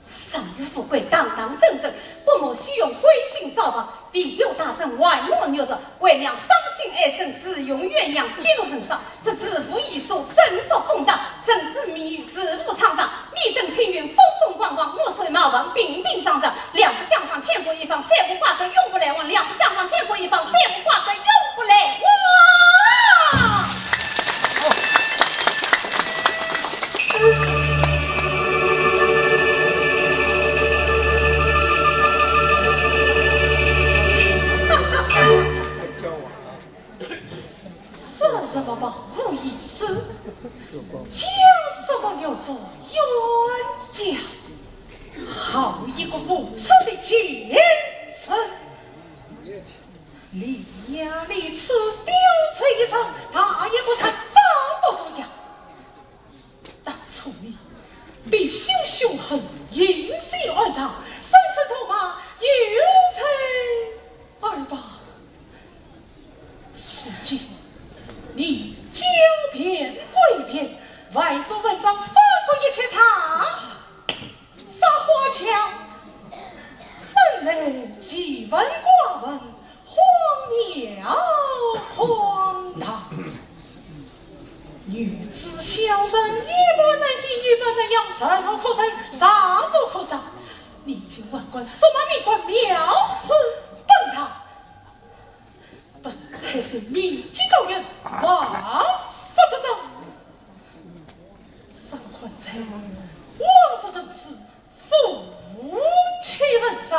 身与富贵堂堂正正，不谋虚荣，灰心造反，为求大声，玩弄弱弱，为了伤心爱憎，自用鸳鸯，跌落人伤。 这知府一书，真作风霜，真知名誉，自无常常。你等青云风风光光，我虽冒犯，平平常常。两不相忘，天各一方，再无瓜葛，永不来往。两不相忘，天各一方，再无瓜葛，永不来往。说什么忘恩负义，叫什么六祖冤枉，好一个无耻的贱人！伶牙俐齿，刁钻一场，大言不惭，装模作样。 当初你比心凶狠，行凶暗藏，生死痛骂，有罪而报。如今你狡辩诡辩，歪作文章，反过一切他，撒花枪，真乃奇闻怪闻， 荒谬荒唐。女子小人，一般能行，一般能样，什么可忍，什么可忍。你竟还敢辱骂民官，藐视本堂。本太师明镜高悬，万法执掌。上官在，枉是人师， 负气文章，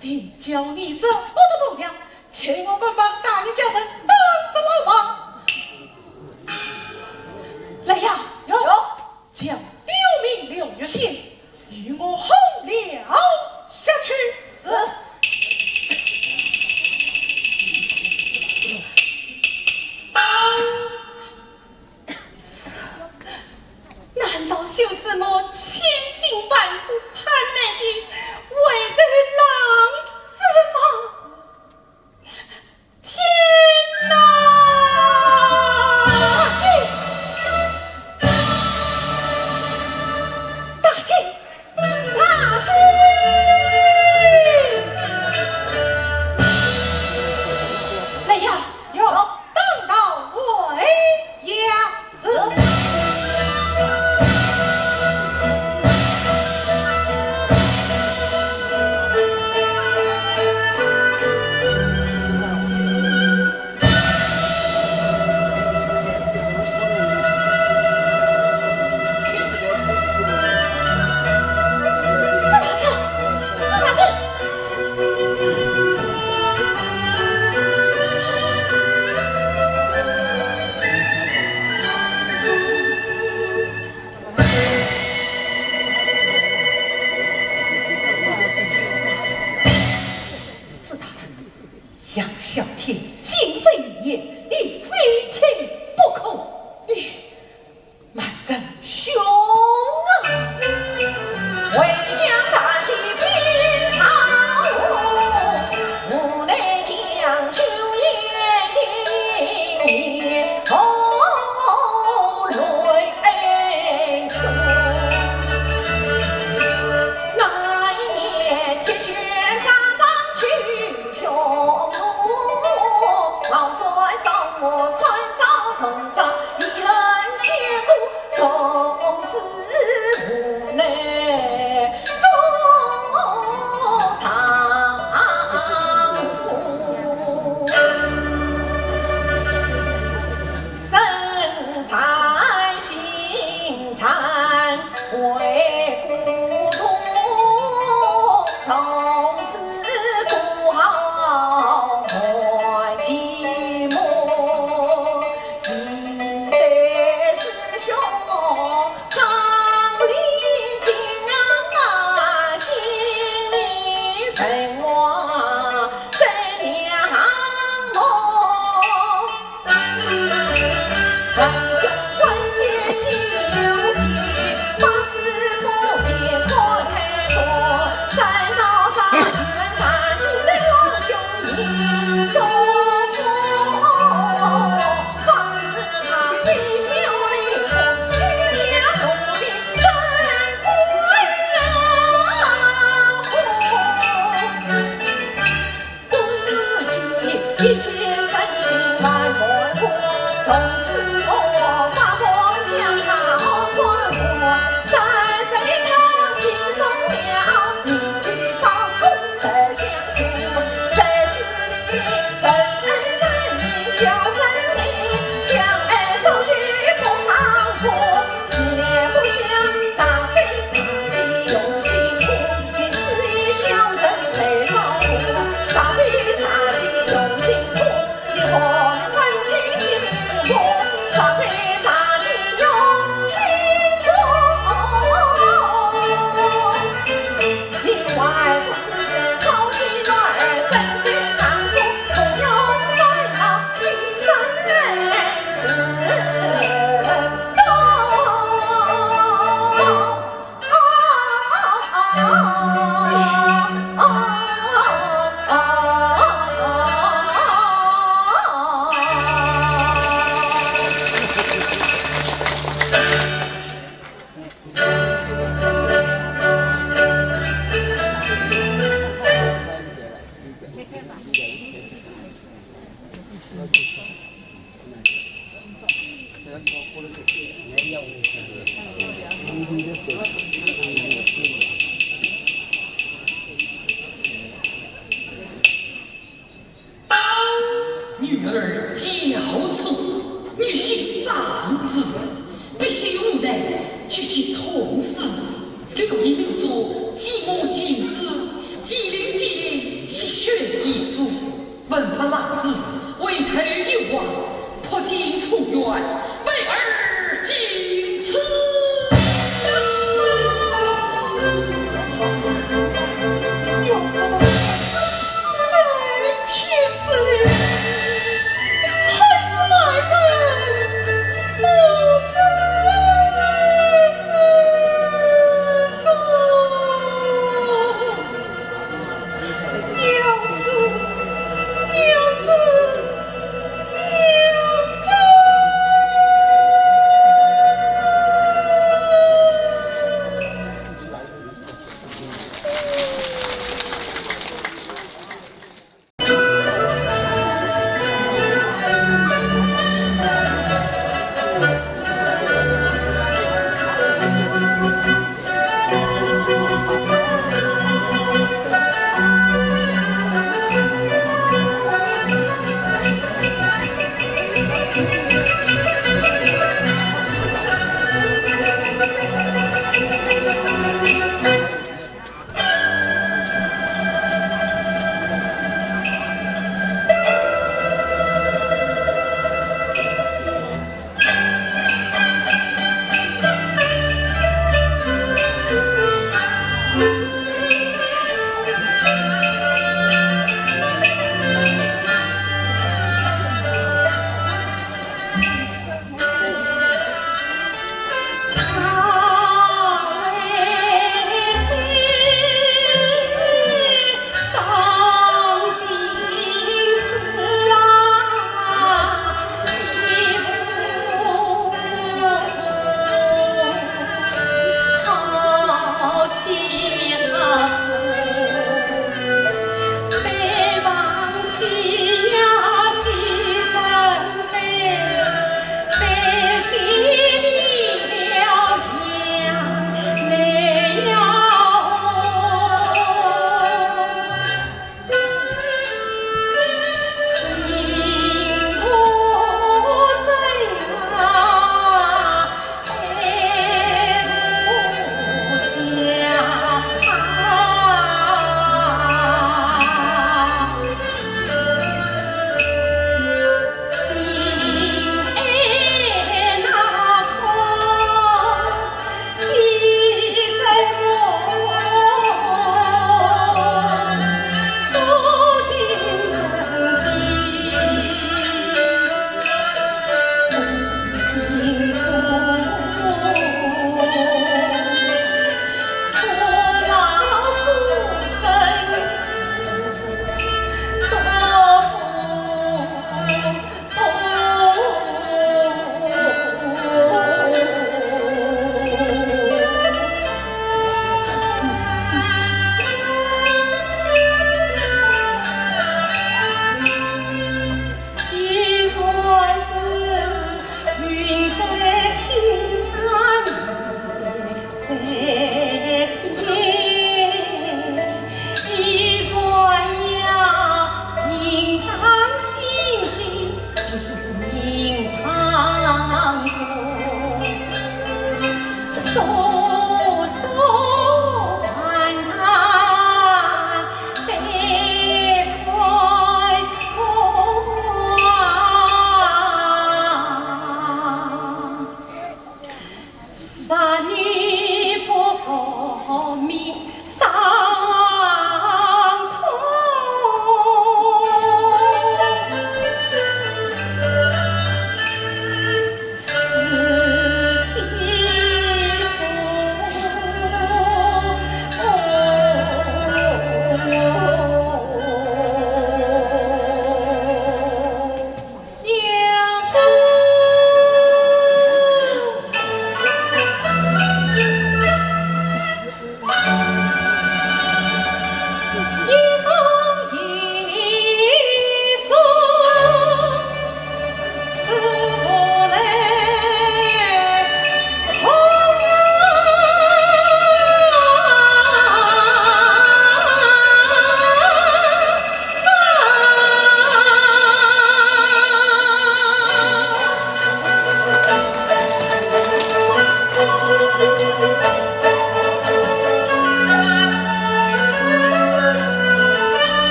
定叫你这恶毒头娘，欺我官邦，大义家人，当世牢房。来呀，有，有。叫刁民刘月仙与我红寮下去。是。 难道就是我千辛万苦盼来的尾头郎子吗？天哪！大姐，大姐，大姐！来呀，有。 当到尾呀。是。女儿交出，女婿丧子，不惜无奈，举起痛誓，六爷六祖，继母金氏，继令继令，七血一书，文白浪子，回头有望，破镜重圆，为儿尽痴。 天之灵，还是来人不知之功。娘子，娘子，娘子。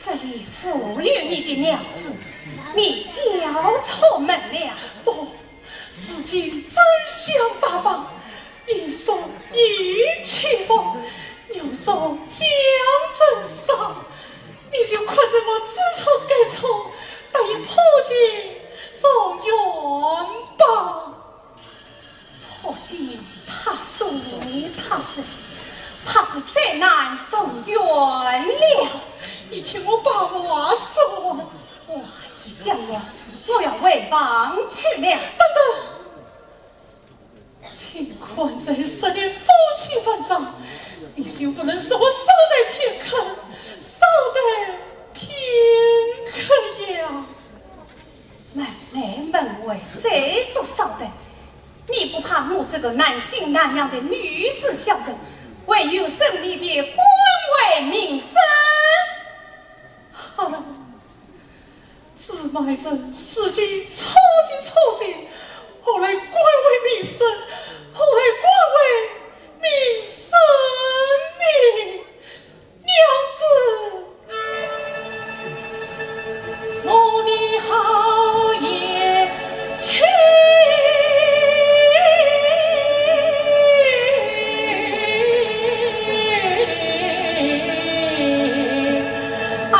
这里无有你的娘子，你叫错门了。不，如今真相大白，严嵩已起风，有种将阵上，你就看在我知错改错，答应破镜重圆吧。 破镜怕水怕水，怕是再难重圆了。你听我把话说完。话已讲完，我要回房去了。等等，请看在十年夫妻份上，你就不能使我稍待片刻，稍待片刻呀？ 门内门外，这座少的，你不怕我这个难兄难样的女子小人，会有损你的官位名声？啊，自卖人世间超级超神，何来官位名声？何来官位名声呢？ 娘子，我的好贤妻啊！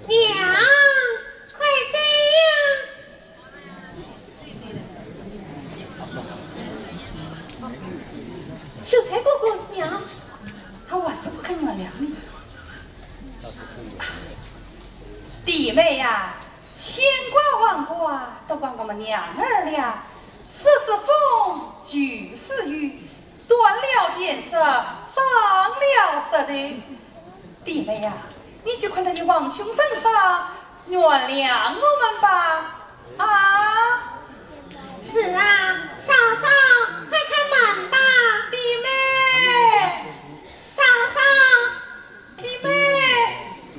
娘，快这样！秀才哥哥，娘，他还是不肯原谅你。弟妹呀，牵挂牵挂，都怪我们娘儿俩，说是风，就是雨， 断了前舌，伤了舌头。弟妹呀，你就看在你王兄份上，原谅我们吧。啊？是啊，嫂嫂，快开门吧。弟妹，嫂嫂，弟妹，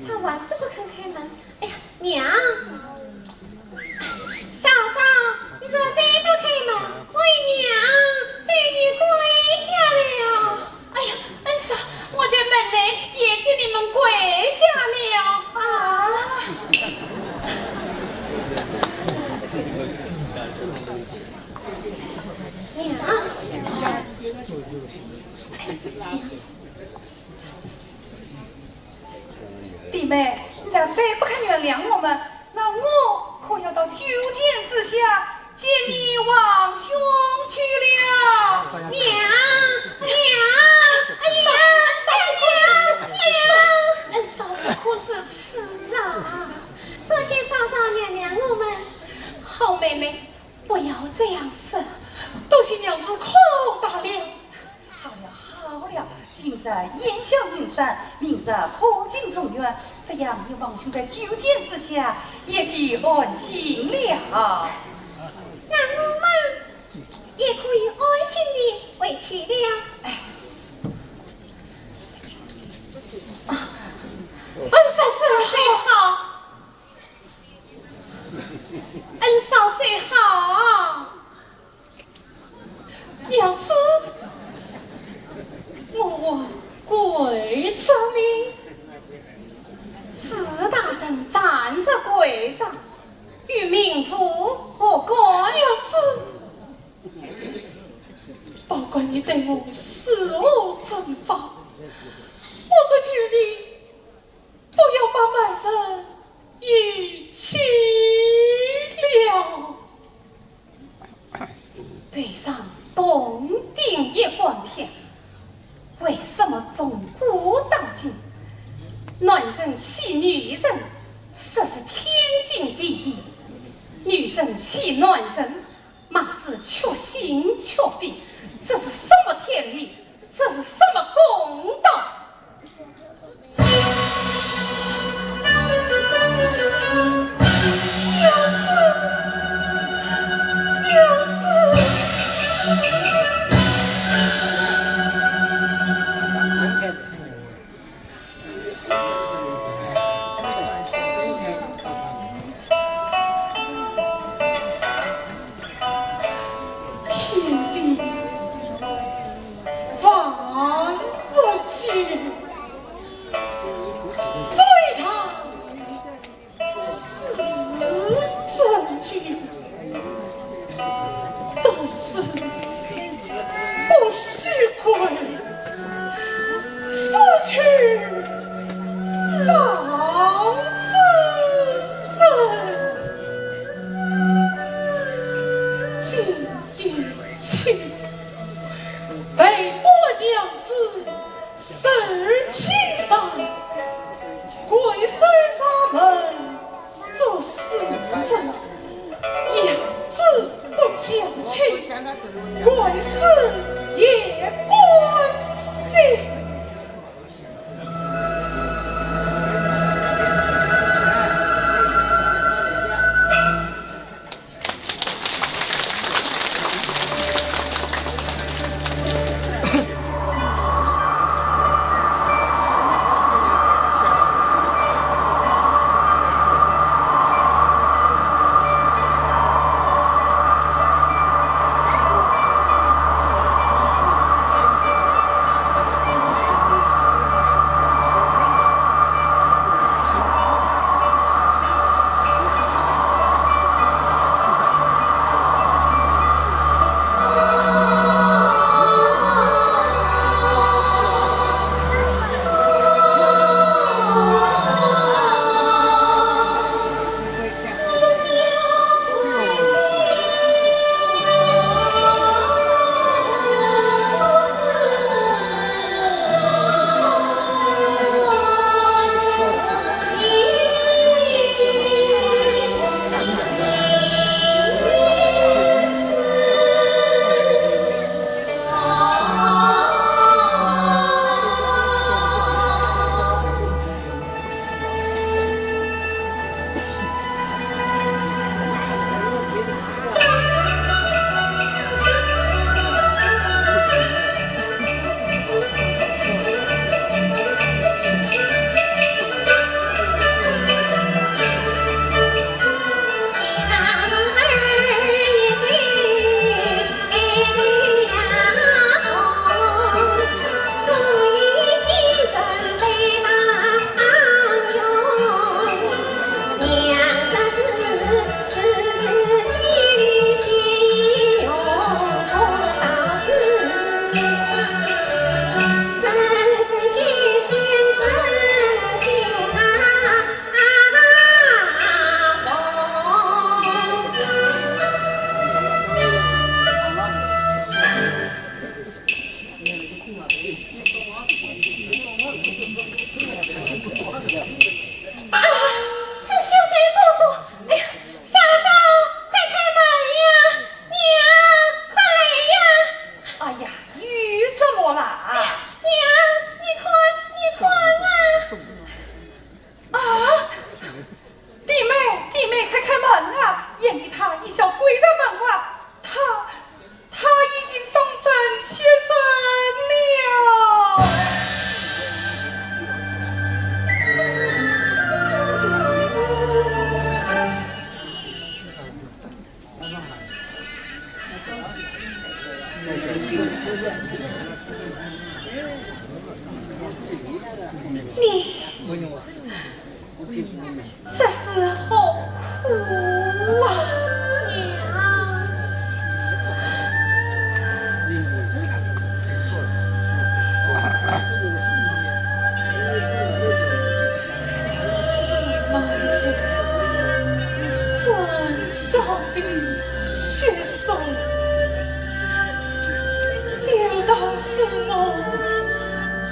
他还是不肯开门。 哎呀，娘！嫂嫂，你若再不开门，我与娘就与你跪下了。哎呀，恩嫂，我在门内也给你们跪下了。啊！娘！ 弟妹，你再不肯原谅我们，那我可要到九泉之下见你王兄去了。娘，娘，哎呀，娘，娘，恩嫂不可如此啊！多谢嫂嫂原谅我们。好妹妹，不要这样说，多谢娘子宽大量。 好了好了，今日烟消云散，明日破镜重圆，这样你王兄在九泉之下也就安心了。那我们也可以安心地回去了。哎，啊，恩嫂真好，恩嫂真好。 娘子，我跪着呢。是大人站着跪着，与民妇何干？娘子，不管你对我如何惩罚，我只求你 不要把满人遗弃了。头上铜顶一官天，为什么从古到今，男人欺女人，说是天经地义，女人欺男人， 骂是缺心缺肺，这是什么天理？这是什么公道？娘子，娘子。 天地万物间，最大 是真情，但是不许跪，死去方知罪。今夜请陪我娘子 受其伤，跪守沙门作死人，娘子不讲情，跪死也甘心。这是何苦啊，娘？只望这深深的血水，就当是我受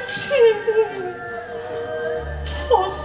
气的泼水。